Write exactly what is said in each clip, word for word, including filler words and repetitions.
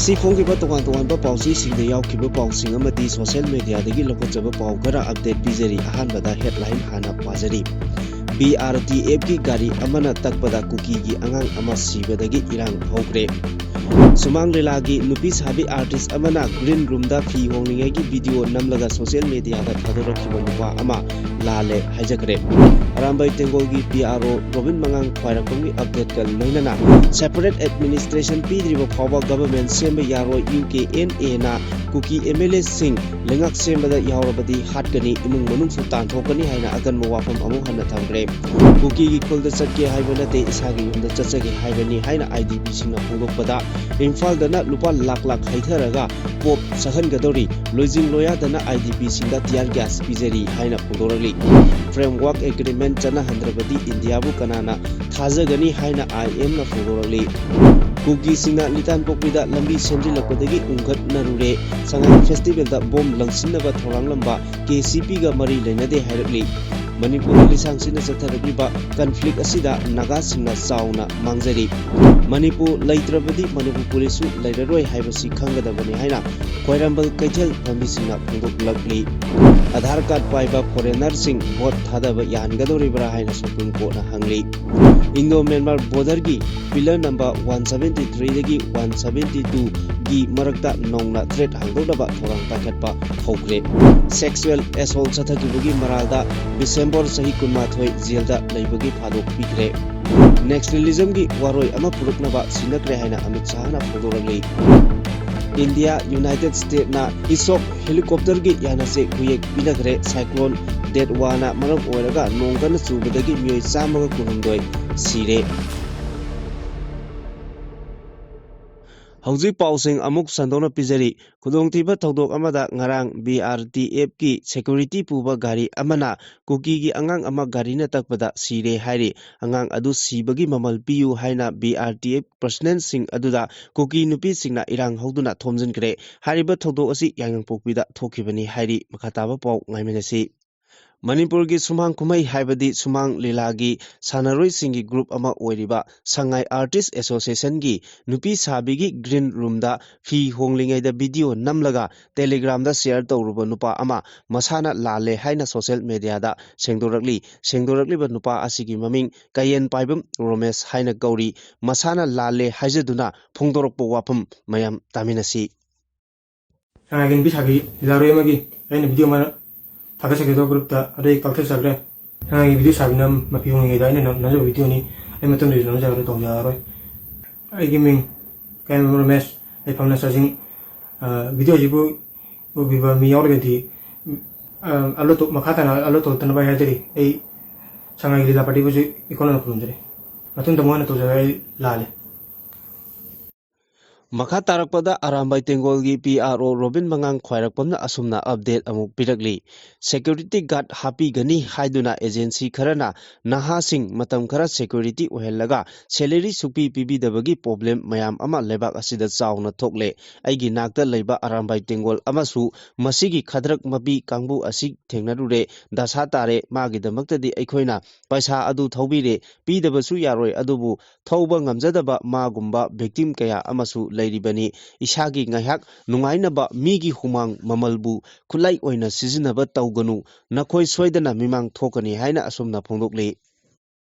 ꯁꯤ ꯐꯣꯡꯈꯤꯕ ꯇꯣꯉꯥꯟ ꯇꯣꯉꯥꯟꯕ ꯄꯥꯎꯆꯦꯁꯤꯡꯗ ꯌꯥꯎꯈꯤꯕ ꯄꯥꯎꯁꯤꯡ ꯑꯃꯗꯤ social mediaꯗꯒꯤ ꯂꯧꯈꯠꯆꯕ ꯄꯥꯎ ꯈꯔ update ꯄꯤꯖꯔꯤ꯫ ꯑꯍꯥꯟꯕꯗ headline ꯍꯥꯟꯅ ꯄꯥꯖꯔꯤ꯫ BRTFꯀꯤ ꯒꯥꯔꯤ ꯑꯃꯅ ꯇꯛꯄꯗ ꯀꯨꯀꯤꯒꯤ ꯑꯉꯥꯡ ꯑꯃ ꯁꯤꯕꯗꯒꯤ ꯏꯔꯥꯡ ꯍꯧꯈ꯭ꯔꯦ꯫ ꯁꯨꯃꯥꯡ ꯂꯤꯂꯥꯒꯤ ꯅꯨꯄꯤ ꯁꯥꯕꯤ artist ꯑꯃꯅ green roomꯗ ꯐꯤ ꯍꯣꯡꯂꯤꯉꯩꯒꯤ video ꯅꯝꯂꯒ social mediaꯗ ꯊꯥꯗꯣꯔꯛꯈꯤꯕ ꯅꯨꯄꯥ ꯑꯃ ꯂꯥꯜꯂꯦ ꯍꯥꯏꯖꯈ꯭ꯔꯦ꯫ ꯑꯔꯥꯝꯕꯥꯏ ꯇꯦꯡꯒꯣꯜꯒꯤ PRO ꯔꯣꯕꯤꯟ ꯃꯉꯥꯡ ꯈ꯭ꯋꯥꯏꯔꯥꯛꯄꯝꯒꯤ updateꯀ ꯂꯣꯏꯅꯅ separate administration ꯄꯤꯗ꯭ꯔꯤꯕ ꯐꯥꯎꯕ government ꯁꯦꯝꯕ ꯌꯥꯔꯣꯏ, UKNAꯅ ꯀꯨꯀꯤ MLAꯁꯤꯡ ꯂꯩꯉꯥꯛ ꯁꯦꯝꯕꯗ ꯌꯥꯎꯔꯕꯗꯤ ꯍꯥꯠꯀꯅꯤ, ꯏꯃꯨꯡ ꯃꯅꯨꯡꯁꯨ ꯇꯥꯟꯊꯣꯛꯀꯅꯤ ꯍꯥꯏꯅ ꯑꯀꯟꯕ ꯋꯥꯐꯝ ꯑꯃꯨꯛ ꯍꯟꯅ ꯊꯝꯈ꯭ꯔꯦ꯫ ꯀꯨꯀꯤꯒꯤ ꯈꯨꯜꯗ ꯆꯠꯀꯦ ꯍꯥꯏꯕ ꯅꯠꯇꯦ, ꯏꯁꯥꯒꯤ ꯌꯨꯝꯗ ꯆꯠꯆꯒꯦ ꯍꯥꯏꯕꯅꯤ ꯍꯥꯏꯅ IDPꯁꯤꯡꯅ ꯐꯣꯡꯗꯣꯛꯄꯗ ꯏꯝꯐꯥꯜꯗꯅ ꯂꯨꯄꯥ ꯂꯥꯛ ꯂꯥꯛ ꯍꯩꯊꯔꯒ pop ꯁꯛꯍꯟꯒꯗꯧꯔꯤ, ꯂꯣꯏꯖꯤꯡ ꯂꯣꯌꯥꯗꯅ IDPꯁꯤꯡꯗ tear gas ꯄꯤꯖꯔꯤ ꯍꯥꯏꯅ ꯐꯣꯡꯗꯣꯔꯛꯂꯤ꯫ Framework agreement ꯆꯠꯅꯍꯟꯗ꯭ꯔꯕꯗꯤ ꯏꯟꯗꯤꯌꯥꯕꯨ ꯀꯅꯥꯅ ꯊꯥꯖꯒꯅꯤ ꯍꯥꯏꯅ IMꯅ ꯐꯣꯡꯗꯣꯔꯛꯂꯤ꯫ ꯀꯨꯀꯤꯁꯤꯡꯅ ꯂꯤꯇꯥꯟꯄꯣꯛꯄꯤꯗ ꯂꯝꯕꯤ ꯁꯦꯝꯖꯤꯜꯂꯛꯄꯗꯒꯤ ꯎꯪꯈꯠꯅꯔꯨꯔꯦ꯫ ꯁꯉꯥꯏ festivalꯗ bomb ꯂꯪꯁꯤꯟꯅꯕ ꯊꯧꯔꯥꯡꯂꯝꯕ KCPꯒ ꯃꯔꯤ ꯂꯩꯅꯗꯦ ꯍꯥꯏꯔꯛꯂꯤ꯫ ꯃꯅꯤꯄꯨꯔꯗ ꯂꯤꯁꯥꯡ ꯁꯤꯠꯅ ꯆꯠꯊꯔꯛꯂꯤꯕ conflict ꯑꯁꯤꯗ ꯅꯥꯒꯥꯁꯤꯡꯅ ꯆꯥꯎꯅ ꯃꯥꯡꯖꯔꯤ꯫ ꯃꯅꯤꯄꯨꯔ ꯂꯩꯇ꯭ꯔꯕꯗꯤ ꯃꯅꯤꯄꯨꯔ policeꯁꯨ ꯂꯩꯔꯔꯣꯏ ꯍꯥꯏꯕꯁꯤ ꯈꯪꯒꯗꯕꯅꯤ ꯍꯥꯏꯅ ꯈ꯭ꯋꯥꯏꯔꯝꯕꯟ ꯀꯩꯊꯦꯜ ꯐꯝꯕꯤꯁꯤꯡꯅ ꯐꯣꯡꯗꯣꯛꯂꯛꯂꯤ꯫ Aadhaar card ꯄꯥꯏꯕ foreignerꯁꯤꯡ vote ꯊꯥꯗꯕ ꯌꯥꯍꯟꯒꯗꯧꯔꯤꯕ꯭ꯔꯥ ꯍꯥꯏꯅ Supreme Courtꯅ ꯍꯪꯂꯤ꯫ Indo Myanmar borderꯒꯤ pillar number one seventy threeꯗꯒꯤ one seventy twoꯒꯤ ꯃꯔꯛꯇ ꯅꯧꯅ thread ꯍꯥꯡꯗꯣꯛꯅꯕ ꯊꯧꯔꯥꯡ ꯄꯥꯏꯈꯠꯄ ꯍꯧꯈ꯭ꯔꯦ꯫ Sexual assault ꯆꯠꯊꯈꯤꯕꯒꯤ ꯃꯔꯥꯜꯗ ꯕꯤꯁꯦꯝꯕꯣꯔ ꯆꯍꯤ ꯀꯨꯟꯃꯥꯊꯣꯏ jailꯗ ꯂꯩꯕꯒꯤ ꯊꯥꯗꯣꯛ ꯄꯤꯈ꯭ꯔꯦ꯫ Nationalismꯒꯤ ꯋꯥꯔꯣꯏ ꯑꯃ ꯄꯨꯔꯛꯅꯕ ꯁꯤꯟꯅꯈ꯭ꯔꯦ ꯍꯥꯏꯅ Amit ꯁꯥꯍꯅ ꯐꯣꯡꯗꯣꯔꯛꯂꯤ꯫ India United Statesꯅ Hwasong helicopterꯒꯤ ꯌꯥꯅꯆꯦ ꯈꯨꯌꯦꯛ ꯄꯤꯅꯈ꯭ꯔꯦ꯫ Cyclone Dedwana ꯃꯔꯝ ꯑꯣꯏꯔꯒ ꯅꯣꯡ ꯀꯟꯅ ꯆꯨꯕꯗꯒꯤ ꯃꯤꯑꯣꯏ ꯆꯥꯝꯃꯒ ꯀꯨꯟꯍꯨꯝꯗꯣꯏ ꯁꯤꯔꯦ꯫ ꯍꯧꯖꯤꯛ ꯄꯥꯎꯁꯤꯡ ꯑꯃꯨꯛ ꯁꯟꯗꯣꯛꯅ ꯄꯤꯖꯔꯤ꯫ ꯈꯨꯗꯣꯡꯊꯤꯕ ꯊꯧꯗꯣꯛ ꯑꯃꯗ ꯉꯔꯥꯡ BRTFꯀꯤ security ꯄꯨꯕ ꯒꯥꯔꯤ ꯑꯃꯅ ꯀꯨꯀꯤꯒꯤ ꯑꯉꯥꯡ ꯑꯃ ꯒꯥꯔꯤꯅ ꯇꯛꯄꯗ ꯁꯤꯔꯦ ꯍꯥꯏꯔꯤ꯫ ꯑꯉꯥꯡ ꯑꯗꯨ ꯁꯤꯕꯒꯤ ꯃꯃꯜ ꯄꯤꯌꯨ ꯍꯥꯏꯅ BRTF personnelꯁꯤꯡ ꯑꯗꯨꯗ ꯀꯨꯀꯤ ꯅꯨꯄꯤꯁꯤꯡꯅ ꯏꯔꯥꯡ ꯍꯧꯗꯨꯅ ꯊꯣꯝꯖꯤꯟꯈ꯭ꯔꯦ꯫ ꯍꯥꯏꯔꯤꯕ ꯊꯧꯗꯣꯛ ꯑꯁꯤ ꯌꯥꯏꯉꯪꯄꯣꯛꯄꯤꯗ ꯊꯣꯛꯈꯤꯕꯅꯤ ꯍꯥꯏꯔꯤ꯫ ꯃꯈꯥ ꯇꯥꯕ ꯄꯥꯎ ꯉꯥꯏꯃꯤꯟꯅꯁꯤ꯫ ꯃꯅꯤꯄꯨꯔꯒꯤ ꯁꯨꯃꯥꯡ ꯀꯨꯝꯍꯩ ꯍꯥꯏꯕꯗꯤ ꯁꯨꯃꯥꯡ ꯂꯤꯂꯥꯒꯤ ꯁꯥꯟꯅꯔꯣꯏꯁꯤꯡꯒꯤ group ꯑꯃ ꯑꯣꯏꯔꯤꯕ ꯁꯉꯥꯏ Artist Associationꯒꯤ ꯅꯨꯄꯤ ꯁꯥꯕꯤꯒꯤ green roomꯗ ꯐꯤ ꯍꯣꯡꯂꯤꯉꯩꯗ video ꯅꯝꯂꯒ Telegramꯗ share ꯇꯧꯔꯨꯕ ꯅꯨꯄꯥ ꯑꯃ ꯃꯁꯥꯅ ꯂꯥꯜꯂꯦ ꯍꯥꯏꯅ social mediaꯗ ꯁꯦꯡꯗꯣꯔꯛꯂꯤ꯫ ꯁꯦꯡꯗꯣꯔꯛꯂꯤꯕ ꯅꯨꯄꯥ ꯑꯁꯤꯒꯤ ꯃꯃꯤꯡ ꯀꯌꯦꯟ ꯄꯥꯏꯕꯝ ꯔꯣꯃꯦꯁ ꯍꯥꯏꯅ ꯀꯧꯔꯤ꯫ ꯃꯁꯥꯅ ꯂꯥꯜꯂꯦ ꯍꯥꯏꯖꯗꯨꯅ ꯐꯣꯡꯗꯣꯔꯛꯄ ꯋꯥꯐꯝ ꯃꯌꯥꯝ ꯇꯥꯃꯤꯟꯅꯁꯤ꯫ ꯁꯉꯥꯏꯒꯤ ꯅꯨꯄꯤ ꯁꯥꯕꯤ ꯂꯤꯂꯥꯔꯣꯏ ꯑꯃꯒꯤ ꯑꯩꯅ video ꯑꯃ ꯊꯥꯒꯠꯆꯒꯦ ꯇꯧꯕ groupꯇ, ꯑꯗꯨ ꯑꯩ ꯀꯛꯊꯠꯆꯈ꯭ꯔꯦ꯫ ꯁꯉꯥꯏꯒꯤ video ꯁꯥꯕꯤꯅ ꯃꯄꯤ ꯍꯣꯡꯉꯤꯉꯩꯗ ꯑꯩꯅ ꯅꯝ-, ꯅꯝꯖꯕ videoꯅꯤ꯫ ꯑꯩ ꯃꯇꯨꯡꯗꯁꯨ ꯅꯝꯖꯔꯔꯣꯏ, ꯇꯧꯖꯔꯔꯣꯏ꯫ ꯑꯩꯒꯤ ꯃꯤꯡ ꯀꯌꯥꯝꯕꯝ ꯔꯣꯃꯦꯁ, ꯂꯩꯐꯝꯅ ꯆꯥꯖꯤꯡ꯫ ꯑ, videoꯁꯤꯕꯨ ꯎꯕꯤꯕ ꯃꯤ ꯌꯥꯎꯔꯒꯗꯤ, ꯑ, upload ꯇꯧ-, ꯃꯈꯥ ꯇꯥꯅ upload ꯇꯧꯔꯛꯇꯅꯕ ꯍꯥꯏꯖꯔꯤ꯫ ꯑꯩ ꯁꯉꯥꯏꯒꯤ ꯂꯤꯂꯥ partyꯕꯨꯁꯨ ꯏꯀꯣꯟꯅꯅ ꯈꯨꯔꯨꯝꯖꯔꯤ꯫ ꯃꯇꯨꯡꯗ ꯃꯣꯏꯅ ꯇꯧꯖꯔꯒ ꯑꯩ ꯂꯥꯜꯂꯦ꯫ ꯃꯈꯥ ꯇꯥꯔꯛꯄꯗ ꯑꯔꯥꯝꯕꯥꯏ ꯇꯦꯡꯒꯣꯜꯒꯤ P R O ꯔꯣꯕꯤꯟ ꯃꯉꯥꯡ ꯈ꯭ꯋꯥꯏꯔꯥꯛꯄꯝꯅ ꯑꯁꯨꯝꯅ update ꯑꯃꯨꯛ ꯄꯤꯔꯛꯂꯤ꯫ Security guard ꯍꯥꯞꯄꯤꯒꯅꯤ ꯍꯥꯏꯗꯨꯅ agency ꯈꯔꯅ ꯅꯍꯥꯁꯤꯡ ꯃꯇꯝ ꯈꯔ security ꯑꯣꯏꯍꯜꯂꯒ salary ꯁꯨꯛꯄꯤ ꯄꯤꯕꯤꯗꯕꯒꯤ problem ꯃꯌꯥꯝ ꯑꯃ ꯂꯩꯕꯥꯛ ꯑꯁꯤꯗ ꯆꯥꯎꯅ ꯊꯣꯛꯂꯦ꯫ ꯑꯩꯒꯤ ꯅꯥꯛꯇ ꯂꯩꯕ ꯑꯔꯥꯝꯕꯥꯏ ꯇꯦꯡꯒꯣꯜ ꯑꯃꯁꯨ ꯃꯁꯤꯒꯤ ꯈꯗ꯭ꯔꯛ ꯃꯄꯤ ꯀꯥꯡꯕꯨ ꯑꯁꯤ ꯊꯦꯡꯅꯔꯨꯔꯦ꯫ ꯗꯁꯥ ꯇꯥꯔꯦ꯫ ꯃꯥꯒꯤꯗꯃꯛꯇꯗꯤ ꯑꯩꯈꯣꯏꯅ ꯄꯩꯁꯥ ꯑꯗꯨ ꯊꯧꯕꯤꯔꯦ, ꯄꯤꯗꯕꯁꯨ ꯌꯥꯔꯣꯏ, ꯑꯗꯨꯕꯨ ꯊꯧꯕ ꯉꯝꯖꯗꯕ ꯃꯥꯒꯨꯝꯕ victim ꯀꯌꯥ ꯑꯃꯁꯨ ꯂꯩꯔꯤꯕꯅꯤ꯫ ꯏꯁꯥꯒꯤ ꯉꯥꯏꯍꯥꯛ ꯅꯨꯡꯉꯥꯏꯅꯕ ꯃꯤꯒꯤ ꯍꯨꯃꯥꯡ ꯃꯃꯜꯕꯨ ꯈꯨꯠꯂꯥꯏ ꯑꯣꯏꯅ ꯁꯤꯖꯤꯟꯅꯕ ꯇꯧꯒꯅꯨ꯫ ꯅꯈꯣꯏ ꯁꯣꯏꯗꯅ ꯃꯤꯃꯥꯡ ꯊꯣꯛꯀꯅꯤ ꯍꯥꯏꯅ ꯑꯁꯨꯝꯅ ꯐꯣꯡꯗꯣꯛꯂꯤ꯫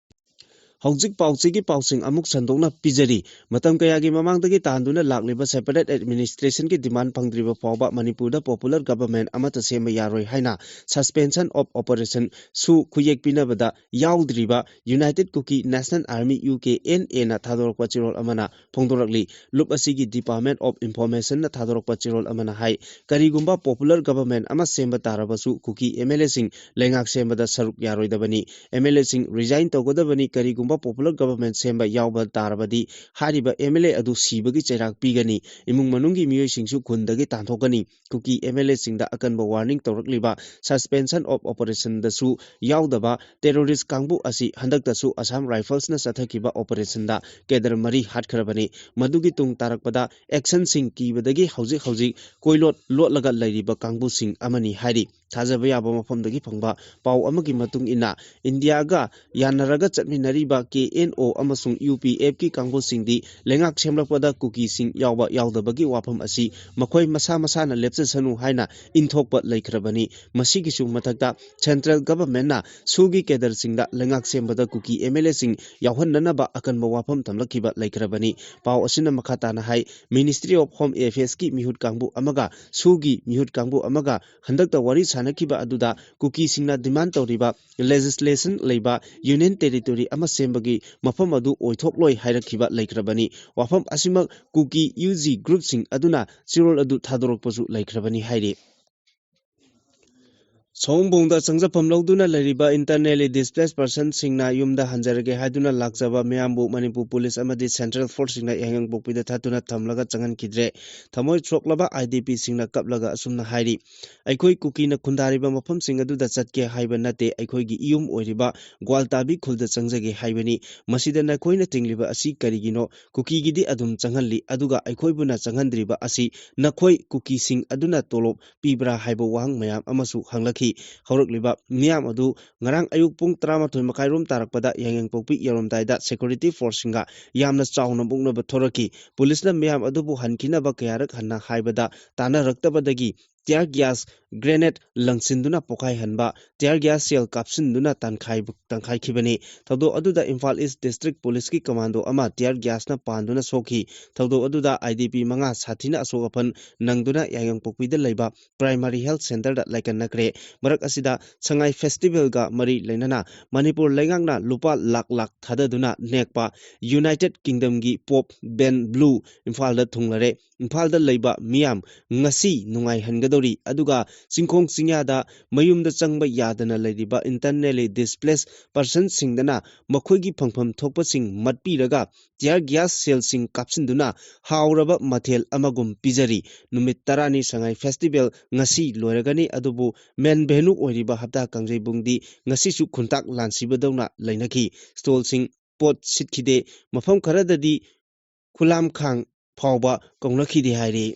ꯍꯧꯖꯤꯛ ꯄꯥꯎꯆꯦꯒꯤ ꯄꯥꯎꯁꯤꯡ ꯑꯃꯨꯛ ꯁꯟꯗꯣꯛꯅ ꯄꯤꯖꯔꯤ꯫ ꯃꯇꯝ ꯀꯌꯥꯒꯤ ꯃꯃꯥꯡꯗꯒꯤ ꯇꯥꯟꯗꯨꯅ ꯂꯥꯛꯂꯤꯕ separate administrationꯒꯤ demand ꯐꯪꯗ꯭ꯔꯤꯕ ꯐꯥꯎꯕ ꯃꯅꯤꯄꯨꯔꯗ popular government ꯑꯃꯠꯇ ꯁꯦꯝꯕ ꯌꯥꯔꯣꯏ ꯍꯥꯏꯅ suspension of operation ꯁꯨ ꯈꯨꯌꯦꯛ ꯄꯤꯅꯕꯗ ꯌꯥꯎꯗ꯭ꯔꯤꯕ United Kuki National Army, U K N A ꯅ ꯊꯥꯗꯣꯔꯛꯄ ꯆꯦꯔꯣꯜ ꯑꯃꯅ ꯐꯣꯡꯗꯣꯔꯛꯂꯤ꯫ ꯂꯨꯞ ꯑꯁꯤꯒꯤ Department of Informationꯅ ꯊꯥꯗꯣꯔꯛꯄ ꯆꯦꯔꯣꯜ ꯑꯃꯅ ꯍꯥꯏ, ꯀꯔꯤꯒꯨꯝꯕ popular government ꯑꯃ ꯁꯦꯝꯕ ꯇꯥꯔꯕꯁꯨ ꯀꯨꯀꯤ MLAꯁꯤꯡ ꯂꯩꯉꯥꯛ ꯁꯦꯝꯕꯗ ꯁꯔꯨꯛ ꯌꯥꯔꯣꯏꯗꯕꯅꯤ꯫ MLAꯁꯤꯡ resign ꯇꯧꯒꯗꯕꯅꯤ꯫ ꯀꯔꯤꯒꯨꯝꯕ popular government ꯁꯦꯝꯕ ꯌꯥꯎꯕ ꯇꯥꯔꯕꯗꯤ ꯍꯥꯏꯔꯤꯕ MLA ꯑꯗꯨ ꯁꯤꯕꯒꯤ ꯆꯩꯔꯥꯛ ꯄꯤꯒꯅꯤ꯫ ꯏꯃꯨꯡ ꯃꯅꯨꯡꯒꯤ ꯃꯤꯑꯣꯏꯁꯤꯡꯁꯨ ꯈꯨꯟꯗꯒꯤ ꯇꯥꯟꯊꯣꯛꯀꯅꯤ꯫ ꯀꯨꯀꯤ MLAꯁꯤꯡꯗ ꯑꯀꯟꯕ warning ꯇꯧꯔꯛꯂꯤꯕ suspension of operationꯗꯁꯨ ꯌꯥꯎꯗꯕ terrorist ꯀꯥꯡꯕꯨ ꯑꯁꯤ ꯍꯟꯗꯛꯇꯁꯨ Assam Riflesꯅ ꯆꯠꯊꯈꯤꯕ operationꯗ cadre ꯃꯔꯤ ꯍꯥꯠꯈ꯭ꯔꯕꯅꯤ꯫ ꯃꯗꯨꯒꯤ ꯇꯨꯡ ꯇꯥꯔꯛꯄꯗ actionꯁꯤꯡ ꯀꯤꯕꯗꯒꯤ ꯍꯧꯖꯤꯛ ꯍꯧꯖꯤꯛ ꯀꯣꯏꯂꯣꯠ ꯂꯣꯠꯂꯒ ꯂꯩꯔꯤꯕ ꯀꯥꯡꯕꯨꯁꯤꯡ ꯑꯃꯅꯤ ꯍꯥꯏꯔꯤ꯫ ꯊꯥꯖꯕ ꯌꯥꯕ ꯃꯐꯝꯗꯒꯤ ꯐꯪꯕ ꯄꯥꯎ ꯑꯃꯒꯤ ꯃꯇꯨꯡ ꯏꯟꯅ, ꯏꯟꯗꯤꯌꯥꯒ ꯌꯥꯅꯔꯒ ꯆꯠꯃꯤꯟꯅꯔꯤꯕ ꯀꯦ ꯑꯦꯟ ꯑꯣ ꯑꯃꯁꯨꯡ ꯌꯨ ꯄꯤ ꯑꯦꯐꯀꯤ ꯀꯥꯡꯕꯨꯁꯤꯡꯗꯤ ꯂꯩꯉꯥꯛ ꯁꯦꯝꯂꯛꯄꯗ ꯀꯨꯀꯤꯁꯤꯡ ꯌꯥꯎꯕ ꯌꯥꯎꯗꯕꯒꯤ ꯋꯥꯐꯝ ꯑꯁꯤ ꯃꯈꯣꯏ ꯃꯁꯥ ꯃꯁꯥꯅ ꯂꯦꯞꯆꯁꯅꯨ ꯍꯥꯏꯅ ꯏꯟꯊꯣꯛꯄ ꯂꯩꯈ꯭ꯔꯕꯅꯤ꯫ ꯃꯁꯤꯒꯤꯁꯨ ꯃꯊꯛꯇ, ꯁꯦꯟꯇ꯭ꯔꯦꯜ ꯒꯚꯔꯟꯃꯦꯟꯠꯅ ꯁꯨꯒꯤ ꯀꯦꯗꯔꯁꯤꯡꯗ ꯂꯩꯉꯥꯛ ꯁꯦꯝꯕꯗ ꯀꯨꯀꯤ ꯑꯦꯝ ꯑꯦꯜ ꯑꯦꯁꯤꯡ ꯌꯥꯎꯍꯟꯅꯅꯕ ꯑꯀꯟꯕ ꯋꯥꯐꯝ ꯊꯝꯂꯛꯈꯤꯕ ꯂꯩꯈ꯭ꯔꯕꯅꯤ꯫ ꯄꯥꯎ ꯑꯁꯤꯅ ꯃꯈꯥ ꯇꯥꯅ ꯍꯥꯏ, Ministry of Home Affairsꯀꯤ ꯃꯤꯍꯨꯠ ꯀꯥꯡꯕꯨ ꯑꯃꯒ ꯁꯨꯒꯤ ꯃꯤꯍꯨꯠ ꯀꯥꯡꯕꯨ ꯑꯃꯒ ꯍꯟꯗꯛꯇ ꯋꯥꯔꯤ ꯁꯥꯅꯈꯤꯕ ꯑꯗꯨꯗ ꯀꯨꯀꯤꯁꯤꯡꯅ ꯗꯤꯃꯥꯟ ꯇꯧꯔꯤꯕ ꯂꯦꯖꯤꯁꯂꯦꯁꯟ ꯂꯩꯕ ꯌꯨꯅꯤꯌꯟ ꯇꯦꯔꯤꯇꯣꯔꯤ ꯑꯃ ꯁꯦꯝꯕꯒꯤ ꯃꯐꯝ ꯑꯗꯨ ꯑꯣꯏꯊꯣꯛꯂꯣꯏ ꯍꯥꯏꯔꯛꯈꯤꯕ ꯂꯩꯈ꯭ꯔꯕꯅꯤ꯫ ꯋꯥꯐꯝ ꯑꯁꯤꯃꯛ ꯀꯨꯀꯤ ꯌꯨ ꯖꯤ ꯒ꯭ꯔꯨꯞꯁꯤꯡ ꯑꯗꯨꯅ ꯆꯦꯔꯣꯜ ꯑꯗꯨ ꯊꯥꯗꯣꯔꯛꯄꯁꯨ ꯂꯩꯈ꯭ꯔꯕꯅꯤ ꯍꯥꯏꯔꯤ꯫ ꯁꯑꯣꯝꯕꯨꯡꯗ ꯆꯪꯖꯐꯝ ꯂꯧꯗꯨꯅ ꯂꯩꯔꯤꯕ internally displaced personꯁꯤꯡꯅ ꯌꯨꯝꯗ ꯍꯟꯖꯔꯒꯦ ꯍꯥꯏꯗꯨꯅ ꯂꯥꯛꯆꯕ ꯃꯤꯌꯥꯝꯕꯨ ꯃꯅꯤꯄꯨꯔ ꯄꯨꯂꯤꯁ ꯑꯃꯗꯤ ꯁꯦꯟꯇ꯭ꯔꯦꯜ ꯐꯣꯔꯁꯁꯤꯡꯅ ꯌꯥꯏꯉꯪꯄꯣꯛꯄꯤꯗ ꯊꯥꯗꯨꯅ ꯊꯝꯂꯒ ꯆꯪꯍꯟꯈꯤꯗ꯭ꯔꯦ꯫ ꯊꯃꯣꯏ ꯁꯣꯛꯂꯕ ꯑꯥꯏ ꯗꯤ ꯄꯤꯁꯤꯡꯅ ꯀꯞꯂꯒ ꯑꯁꯨꯝꯅ ꯍꯥꯏꯔꯤ, "ꯑꯩꯈꯣꯏ ꯀꯨꯀꯤꯅ ꯈꯨꯟꯗꯥꯔꯤꯕ ꯃꯐꯝꯁꯤꯡ ꯑꯗꯨꯗ ꯆꯠꯀꯦ ꯍꯥꯏꯕ ꯅꯠꯇꯦ, ꯑꯩꯈꯣꯏꯒꯤ ꯏꯌꯨꯝ ꯑꯣꯏꯔꯤꯕ ꯒ꯭ꯋꯥꯜꯇꯥꯕꯤ ꯈꯨꯜꯗ ꯆꯪꯖꯒꯦ ꯍꯥꯏꯕꯅꯤ꯫ ꯃꯁꯤꯗ ꯅꯈꯣꯏꯅ ꯊꯤꯡꯂꯤꯕ ꯑꯁꯤ ꯀꯔꯤꯒꯤꯅꯣ? ꯀꯨꯀꯤꯒꯤꯗꯤ ꯑꯗꯨꯝ ꯆꯪꯍꯜꯂꯤ, ꯑꯗꯨꯒ ꯑꯩꯈꯣꯏꯕꯨꯅ ꯆꯪꯍꯟꯗ꯭ꯔꯤꯕ ꯑꯁꯤ ꯅꯈꯣꯏ ꯀꯨꯀꯤꯁꯤꯡ ꯑꯗꯨꯅ ꯇꯣꯂꯣꯞ ꯄꯤꯕ꯭ꯔꯥ?" ꯍꯥꯏꯕ ꯋꯥꯍꯪ ꯃꯌꯥꯝ ꯑꯃꯁꯨ ꯍꯪꯂꯛꯈꯤ꯫ ꯍꯧꯔꯛꯂꯤꯕ ꯃꯤꯌꯥꯝ ꯑꯗꯨ ꯉꯔꯥꯡ ꯑꯌꯨꯛ ꯄꯨꯡ ꯇꯔꯥꯃꯥꯊꯣꯏ ꯃꯈꯥꯏꯔꯣꯝ ꯇꯥꯔꯛꯄꯗ ꯌꯥꯏꯉꯪꯄꯣꯛꯄꯤ ꯌꯧꯔꯝꯗꯥꯏꯗ ꯁꯦꯀ꯭ꯌꯨꯔꯤꯇꯤ ꯐꯣꯔꯁꯁꯤꯡꯒ ꯌꯥꯝꯅ ꯆꯥꯎꯅ ꯃꯨꯛꯅꯕ ꯊꯣꯔꯛꯈꯤ꯫ ꯄꯨꯂꯤꯁꯅ ꯃꯤꯌꯥꯝ ꯑꯗꯨꯕꯨ ꯍꯟꯈꯤꯅꯕ ꯀꯌꯥꯔꯛ ꯍꯟꯅ ꯍꯥꯏꯕꯗ ꯇꯥꯅꯔꯛꯇꯕꯗꯒꯤ tear gas grenade ꯂꯪꯁꯤꯟꯗꯨꯅ ꯄꯣꯈꯥꯏꯍꯟꯕ, tear gas shell ꯀꯥꯞꯁꯤꯟꯗꯨꯅ ꯇꯥꯟꯈꯥꯏꯕ-, ꯇꯥꯟꯈꯥꯏꯈꯤꯕꯅꯤ꯫ ꯊꯧꯗꯣꯛ ꯑꯗꯨꯗ ꯏꯝꯐꯥꯜ ꯏꯁ ꯗꯤꯁꯇ꯭ꯔꯤꯛ ꯄꯨꯂꯤꯁꯀꯤ ꯀꯃꯥꯟꯗꯣ ꯑꯃ tear gasꯅ ꯄꯥꯟꯗꯨꯅ ꯁꯣꯛꯈꯤ꯫ ꯊꯧꯗꯣꯛ ꯑꯗꯨꯗ ꯑꯥꯏ ꯗꯤ ꯄꯤ ꯃꯉꯥ ꯁꯥꯊꯤꯅ ꯑꯁꯣꯛ ꯑꯄꯟ ꯅꯪꯗꯨꯅ ꯌꯥꯏꯉꯪꯄꯣꯛꯄꯤꯗ ꯂꯩꯕ ꯄ꯭ꯔꯥꯏꯃꯥꯔꯤ ꯍꯦꯜꯊ ꯁꯦꯟꯇꯔꯗ ꯂꯥꯏꯀꯠꯅꯈ꯭ꯔꯦ꯫ ꯃꯔꯛ ꯑꯁꯤꯗ ꯁꯉꯥꯏ ꯐꯦꯁꯇꯤꯚꯦꯜꯒ ꯃꯔꯤ ꯂꯩꯅꯅ ꯃꯅꯤꯄꯨꯔ ꯂꯩꯉꯥꯛꯅ ꯂꯨꯄꯥ ꯂꯥꯛ ꯂꯥꯛ ꯊꯥꯗꯗꯨꯅ ꯅꯦꯛꯄ ꯌꯨꯅꯥꯏꯇꯦꯗ ꯀꯤꯡꯗꯝꯒꯤ ꯄꯣꯞ ꯕꯦꯟ ꯕ꯭ꯂꯨ ꯏꯝꯐꯥꯜꯗ ꯊꯨꯡꯂꯔꯦ꯫ ꯏꯝꯐꯥꯜꯗ ꯂꯩꯕ ꯃꯤꯌꯥꯝ ꯉꯁꯤ ꯅꯨꯡꯉꯥꯏꯍꯟꯒꯗꯧꯔꯤ, ꯑꯗꯨꯒ ꯆꯤꯡꯈꯣꯡ ꯆꯤꯡꯌꯥꯗ ꯃꯌꯨꯝꯗ ꯆꯪꯕ ꯌꯥꯗꯅ ꯂꯩꯔꯤꯕ internally displaced personꯁꯤꯡꯗꯅ ꯃꯈꯣꯏꯒꯤ ꯐꯪꯐꯝ ꯊꯣꯛꯄꯁꯤꯡ ꯃꯠꯄꯤꯔꯒ tear gas shellꯁꯤꯡ ꯀꯥꯞꯁꯤꯟꯗꯨꯅ ꯍꯥꯎꯔꯕ ꯃꯊꯦꯜ ꯑꯃꯒꯨꯝ ꯄꯤꯖꯔꯤ꯫ ꯅꯨꯃꯤꯠ ꯇꯔꯥꯅꯤ ꯁꯉꯥꯏ ꯐꯦꯁꯇꯤꯚꯦꯜ ꯉꯁꯤ ꯂꯣꯏꯔꯒꯅꯤ, ꯑꯗꯨꯕꯨ main venue ꯑꯣꯏꯔꯤꯕ ꯍꯞꯇꯥ ꯀꯥꯡꯖꯩꯕꯨꯡꯗꯤ ꯉꯁꯤꯁꯨ ꯈꯨꯟꯇꯥꯛ ꯂꯥꯟꯁꯤꯕꯗꯧꯅ ꯂꯩꯅꯈꯤ꯫ ꯁ꯭ꯇꯣꯜꯁꯤꯡ ꯄꯣꯠ ꯁꯤꯠꯈꯤꯗꯦ꯫ ꯃꯐꯝ ꯈꯔꯗꯗꯤ ꯈꯨꯂꯥꯝꯈꯥꯡ ꯐꯥꯎꯕ ꯀꯧꯅꯈꯤꯗꯦ ꯍꯥꯏꯔꯤ꯫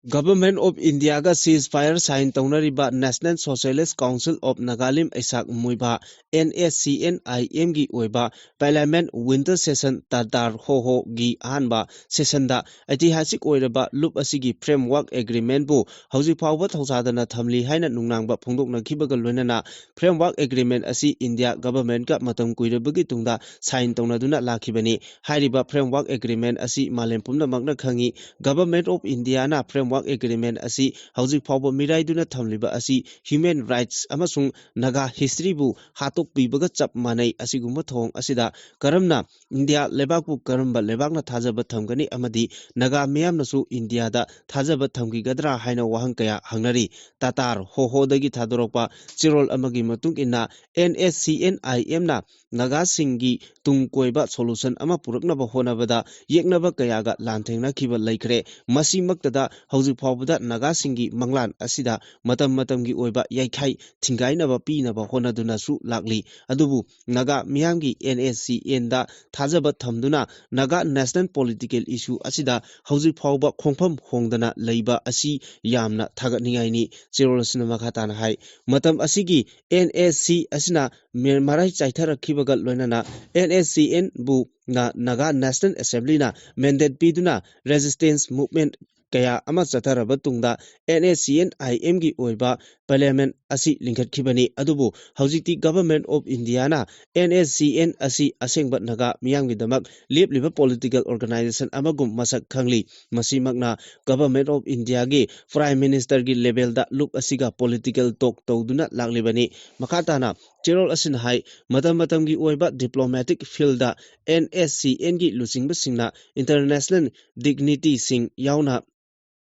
Government of Indiaꯒ ceasefire sign ꯇꯧꯅꯔꯤꯕ National Socialist Council of Nagalim ꯑꯩꯁꯥꯛ ꯃꯣꯏꯕꯥ, N S C N I M ꯒꯤ ꯑꯣꯏꯕ Parliament winter session ꯇꯥꯇꯥꯔ ꯍꯣ ꯍꯣꯒꯤ ꯑꯍꯥꯟꯕ sessionꯗ ꯏꯇꯤꯍꯥꯁꯤꯛ ꯑꯣꯏꯔꯕ ꯂꯨꯞ ꯑꯁꯤꯒꯤ framework agreementꯄꯨ ꯍꯧꯖꯤꯛ ꯐꯥꯎꯕ ꯊꯧꯁꯥꯗꯅ ꯊꯝꯂꯤ ꯍꯥꯏꯅ ꯅꯨꯡꯅꯥꯡꯕ ꯐꯣꯡꯗꯣꯛꯅꯈꯤꯕꯒ ꯂꯣꯏꯅꯅ framework agreement ꯑꯁꯤ India governmentꯀ ꯃꯇꯝ ꯀꯨꯏꯔꯕꯒꯤ ꯇꯨꯡꯗ sign ꯇꯧꯅꯗꯨꯅ ꯂꯥꯛꯈꯤꯕꯅꯤ꯫ ꯍꯥꯏꯔꯤꯕ framework agreement ꯑꯁꯤ ꯃꯥꯂꯦꯝ ꯄꯨꯝꯅꯃꯛꯅ ꯈꯪꯏ꯫ Government of Indiaꯅ framework agreement ꯑꯁꯤ ꯍꯧꯖꯤꯛ ꯐꯥꯎꯕ ꯃꯤꯔꯥꯏꯗꯨꯅ ꯊꯝꯂꯤꯕ ꯑꯁꯤ human rights ꯑꯃꯁꯨꯡ ꯅꯥꯒꯥ historyꯕꯨ ꯍꯥꯠꯇꯣꯛꯄꯤꯕꯒ ꯆꯞ ꯃꯥꯟꯅꯩ꯫ ꯑꯁꯤꯒꯨꯝꯕ ꯊꯧꯑꯣꯡ ꯑꯁꯤꯗ ꯀꯔꯝꯅ ꯏꯟꯗꯤꯌꯥ ꯂꯩꯕꯥꯛꯄꯨ ꯀꯔꯝꯕ ꯂꯩꯕꯥꯛꯅ ꯊꯥꯖꯕ ꯊꯝꯒꯅꯤ ꯑꯃꯗꯤ ꯅꯥꯒꯥ ꯃꯤꯌꯥꯝꯅꯁꯨ ꯏꯟꯗꯤꯌꯥꯗ ꯊꯥꯖꯕ ꯊꯝꯈꯤꯒꯗ꯭ꯔꯥ ꯍꯥꯏꯅ ꯋꯥꯍꯪ ꯀꯌꯥ ꯍꯪꯅꯔꯤ꯫ ꯇꯥꯇꯥꯔ ꯍꯣ ꯍꯣꯗꯒꯤ ꯊꯥꯗꯣꯔꯛꯄ ꯆꯦꯔꯣꯜ ꯑꯃꯒꯤ ꯃꯇꯨꯡ ꯏꯟꯅ, N S C N I Mꯅ ꯅꯥꯒꯥꯁꯤꯡꯒꯤ ꯇꯨꯡ ꯀꯣꯏꯕ solution ꯑꯃ ꯄꯨꯔꯛꯅꯕ ꯍꯣꯠꯅꯕꯗ ꯌꯦꯛꯅꯕ ꯀꯌꯥꯒ ꯂꯥꯟꯊꯦꯡꯅꯈꯤꯕ ꯂꯩꯈ꯭ꯔꯦ꯫ ꯃꯁꯤꯃꯛꯇꯗ ꯍꯧꯖꯤꯛ ꯐꯥꯎꯕꯗ ꯅꯥꯒꯥꯁꯤꯡꯒꯤ ꯃꯪꯂꯥꯟ ꯑꯁꯤꯗ ꯃꯇꯝ ꯃꯇꯝꯒꯤ ꯑꯣꯏꯕ ꯌꯥꯏꯈꯥꯏ ꯊꯤꯡꯒꯥꯏꯅꯕ ꯄꯤꯅꯕ ꯍꯣꯠꯅꯗꯨꯅꯁꯨ ꯂꯥꯛꯂꯤ꯫ ꯑꯗꯨꯕꯨ ꯅꯥꯒꯥ ꯃꯤꯌꯥꯝꯒꯤ N S C Nꯗ ꯊꯥꯖꯕ ꯊꯝꯗꯨꯅ ꯅꯥꯒꯥ national political issue ꯑꯁꯤꯗ ꯍꯧꯖꯤꯛ ꯐꯥꯎꯕ ꯈꯣꯡꯐꯝ ꯍꯣꯡꯗꯅ ꯂꯩꯕ ꯑꯁꯤ ꯌꯥꯝꯅ ꯊꯥꯒꯠꯅꯤꯡꯉꯥꯏꯅꯤ꯫ ꯆꯦꯔꯣꯜ ꯑꯁꯤꯅ ꯃꯈꯥ ꯇꯥꯅ ꯍꯥꯏ, ꯃꯇꯝ ꯑꯁꯤꯒꯤ N S C ꯑꯁꯤꯅ ꯃꯦ-, ꯃꯔꯥꯏ ꯆꯥꯏꯊꯔꯛꯈꯤꯕꯒ ꯂꯣꯏꯅꯅ N S C Nꯕꯨ ꯅ-, ꯅꯥꯒꯥ National Assemblyꯅ mandate ꯄꯤꯗꯨꯅ resistance movement ꯀꯌꯥ ꯑꯃ ꯆꯠꯊꯔꯕ ꯇꯨꯡꯗ N S C N I Mꯒꯤ ꯑꯣꯏꯕ parliament ꯑꯁꯤ ꯂꯤꯡꯈꯠꯈꯤꯕꯅꯤ꯫ ꯑꯗꯨꯕꯨ ꯍꯧꯖꯤꯛꯇꯤ Government of Indiaꯅ N S C N ꯑꯁꯤ ꯑꯁꯦꯡꯕ ꯅꯥꯒꯥ ꯃꯤꯌꯥꯝꯒꯤꯗꯃꯛ ꯂꯦꯞꯂꯤꯕ political organization ꯑꯃꯒꯨꯝ ꯃꯁꯛ ꯈꯪꯂꯤ꯫ ꯃꯁꯤꯃꯛꯅ Government of Indiaꯒꯤ Prime Ministerꯒꯤ levelꯗ ꯂꯨꯞ ꯑꯁꯤꯒ political talk ꯇꯧꯗꯨꯅ ꯂꯥꯛꯂꯤꯕꯅꯤ꯫ ꯃꯈꯥ ꯇꯥꯅ ꯆꯦꯔꯣꯜ ꯑꯁꯤꯅ ꯍꯥꯏ, ꯃꯇꯝ ꯃꯇꯝꯒꯤ ꯑꯣꯏꯕ diplomatic fieldꯗ N S C Nꯒꯤ ꯂꯨꯆꯤꯡꯕꯁꯤꯡꯅ international dignityꯁꯤꯡ ꯌꯥꯎꯅ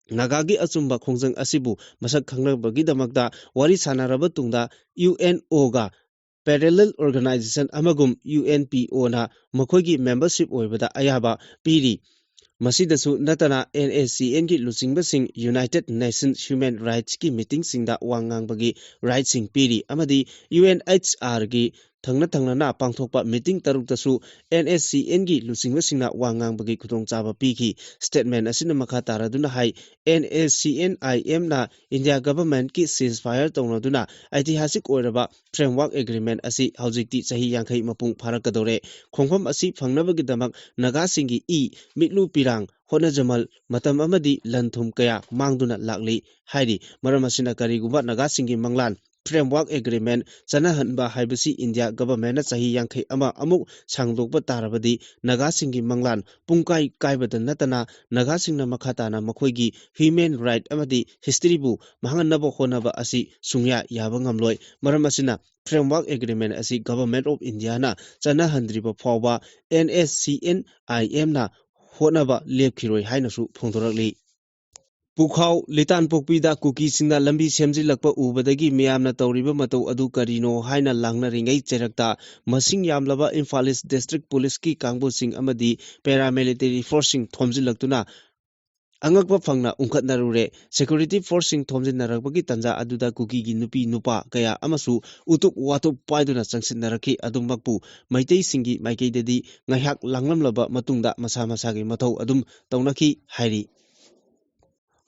ꯅꯥꯒꯥꯒꯤ ꯑꯆꯨꯝꯕ ꯈꯣꯡꯖꯪ ꯑꯁꯤꯕꯨ ꯃꯁꯛ ꯈꯪꯅꯕꯒꯤꯗꯃꯛꯇ ꯋꯥꯔꯤ ꯁꯥꯟꯅꯔꯕ ꯇꯨꯡꯗ UNOꯒ parallel organization ꯑꯃꯒꯨꯝ UNPOꯅ ꯃꯈꯣꯏꯒꯤ membership ꯑꯣꯏꯕꯗ ꯑꯌꯥꯕ ꯄꯤꯔꯤ꯫ ꯃꯁꯤꯗꯁꯨ ꯅꯠꯇꯅ N S C Nꯒꯤ ꯂꯨꯆꯤꯡꯕꯁꯤꯡ United Nations Human Rightsꯀꯤ meetingꯁꯤꯡꯗ ꯋꯥ ꯉꯥꯡꯕꯒꯤ rightꯁꯤꯡ ꯄꯤꯔꯤ ꯑꯃꯗꯤ UNHRꯒꯤ ꯊꯪꯅ ꯊꯪꯅꯅ ꯄꯥꯡꯊꯣꯛꯄ ꯃꯤꯇꯤꯡ ꯇꯔꯨꯛꯇꯁꯨ NSCNꯒꯤ ꯂꯨꯆꯤꯡꯕꯁꯤꯡꯅ ꯋꯥ ꯉꯥꯡꯕꯒꯤ ꯈꯨꯗꯣꯡꯆꯥꯕ ꯄꯤꯈꯤ꯫ Statement ꯑꯁꯤꯅ ꯃꯈꯥ ꯇꯥꯔꯗꯨꯅ ꯍꯥꯏ, NSCN-IMꯅ India Governmentꯀꯤ ceasefire ꯇꯧꯅꯗꯨꯅ ꯏꯇꯤꯍꯥꯁꯤꯛ ꯑꯣꯏꯔꯕ Framework Agreement ꯑꯁꯤ ꯍꯧꯖꯤꯛꯇꯤ ꯆꯍꯤ ꯌꯥꯡꯈꯩ ꯃꯄꯨꯡ ꯐꯥꯔꯛꯀꯗꯧꯔꯦ꯫ ꯈꯣꯡꯐꯝ ꯑꯁꯤ ꯐꯪꯅꯕꯒꯤꯗꯃꯛ ꯅꯥꯒꯥꯁꯤꯡꯒꯤ ꯏ, ꯃꯤꯠꯂꯨ ꯄꯤꯔꯥꯡ, ꯍꯣꯠꯅꯖꯃꯜ, ꯃꯇꯝ ꯑꯃꯗꯤ ꯂꯟ ꯊꯨꯝ ꯀꯌꯥ ꯃꯥꯡꯗꯨꯅ ꯂꯥꯛꯂꯤ ꯍꯥꯏꯔꯤ꯫ ꯃꯔꯝ ꯑꯁꯤꯅ ꯀꯔꯤꯒꯨꯝꯕ ꯅꯥꯒꯥꯁꯤꯡꯒꯤ ꯃꯪꯂꯥꯟ Framework Agreement ꯆꯠꯅꯍꯟꯕ ꯍꯥꯏꯕꯁꯤ India Governmentꯅ ꯆꯍꯤ ꯌꯥꯡꯈꯩ ꯑꯃ ꯑꯃꯨꯛ ꯁꯥꯡꯗꯣꯛꯄ ꯇꯥꯔꯕꯗꯤ ꯅꯥꯒꯥꯁꯤꯡꯒꯤ ꯃꯪꯂꯥꯟ ꯄꯨꯡꯀꯥꯏ ꯀꯥꯏꯕꯗ ꯅꯠꯇꯅ ꯅꯥꯒꯥꯁꯤꯡꯅ ꯃꯈꯥ ꯇꯥꯅ ꯃꯈꯣꯏꯒꯤ human right ꯑꯃꯗꯤ historyꯕꯨ ꯃꯥꯡꯍꯟꯅꯕ ꯍꯣꯠꯅꯕ ꯑꯁꯤ ꯁꯨꯡꯌꯥ ꯌꯥꯕ ꯉꯝꯂꯣꯏ꯫ ꯃꯔꯝ ꯑꯁꯤꯅ Framework Agreement ꯑꯁꯤ Government of Indiaꯅ ꯆꯠꯅꯍꯟꯗ꯭ꯔꯤꯕ ꯐꯥꯎꯕ NSCN-IMꯅ ꯍꯣꯠꯅꯕ ꯂꯦꯞꯈꯤꯔꯣꯏ ꯍꯥꯏꯅꯁꯨ ꯐꯣꯡꯗꯣꯔꯛꯂꯤ꯫ ꯄꯨꯈꯥꯎ ꯂꯤꯇꯥꯟꯄꯣꯛꯄꯤꯗ ꯀꯨꯀꯤꯁꯤꯡꯅ ꯂꯝꯕꯤ ꯁꯦꯝꯖꯤꯜꯂꯛꯄ ꯎꯕꯗꯒꯤ ꯃꯤꯌꯥꯝꯅ ꯇꯧꯔꯤꯕ ꯃꯇꯧ ꯑꯗꯨ ꯀꯔꯤꯅꯣ ꯍꯥꯏꯅ ꯂꯥꯡꯅꯔꯤꯉꯩ ꯆꯩꯔꯛꯇ ꯃꯁꯤꯡ ꯌꯥꯝꯂꯕ ꯏꯝꯐꯥꯜ ꯏꯁ ꯗꯤꯁꯇ꯭ꯔꯤꯛ ꯄꯨꯂꯤꯁꯀꯤ ꯀꯥꯡꯕꯨꯁꯤꯡ ꯑꯃꯗꯤ paramilitary forceꯁꯤꯡ ꯊꯣꯝꯖꯤꯜꯂꯛꯇꯨꯅ ꯑꯉꯛꯄ ꯐꯪꯅ ꯎꯪꯈꯠꯅꯔꯨꯔꯦ꯫ Security forceꯁꯤꯡ ꯊꯣꯝꯖꯤꯟꯅꯔꯛꯄꯒꯤ ꯇꯥꯟꯖꯥ ꯑꯗꯨꯗ ꯀꯨꯀꯤꯒꯤ ꯅꯨꯄꯤ ꯅꯨꯄꯥ ꯀꯌꯥ ꯑꯃꯁꯨ ꯎꯇꯨꯞ ꯋꯥꯇꯨꯞ ꯄꯥꯏꯗꯨꯅ ꯆꯪꯁꯤꯟꯅꯔꯛꯈꯤ꯫ ꯑꯗꯨꯃꯛꯄꯨ ꯃꯩꯇꯩꯁꯤꯡꯒꯤ ꯃꯥꯏꯀꯩꯗꯗꯤ ꯉꯥꯏꯍꯥꯛ ꯂꯥꯡꯂꯝꯂꯕ ꯃꯇꯨꯡꯗ ꯃꯁꯥ ꯃꯁꯥꯒꯤ ꯃꯊꯧ ꯑꯗꯨꯝ ꯇꯧꯅꯈꯤ ꯍꯥꯏꯔꯤ꯫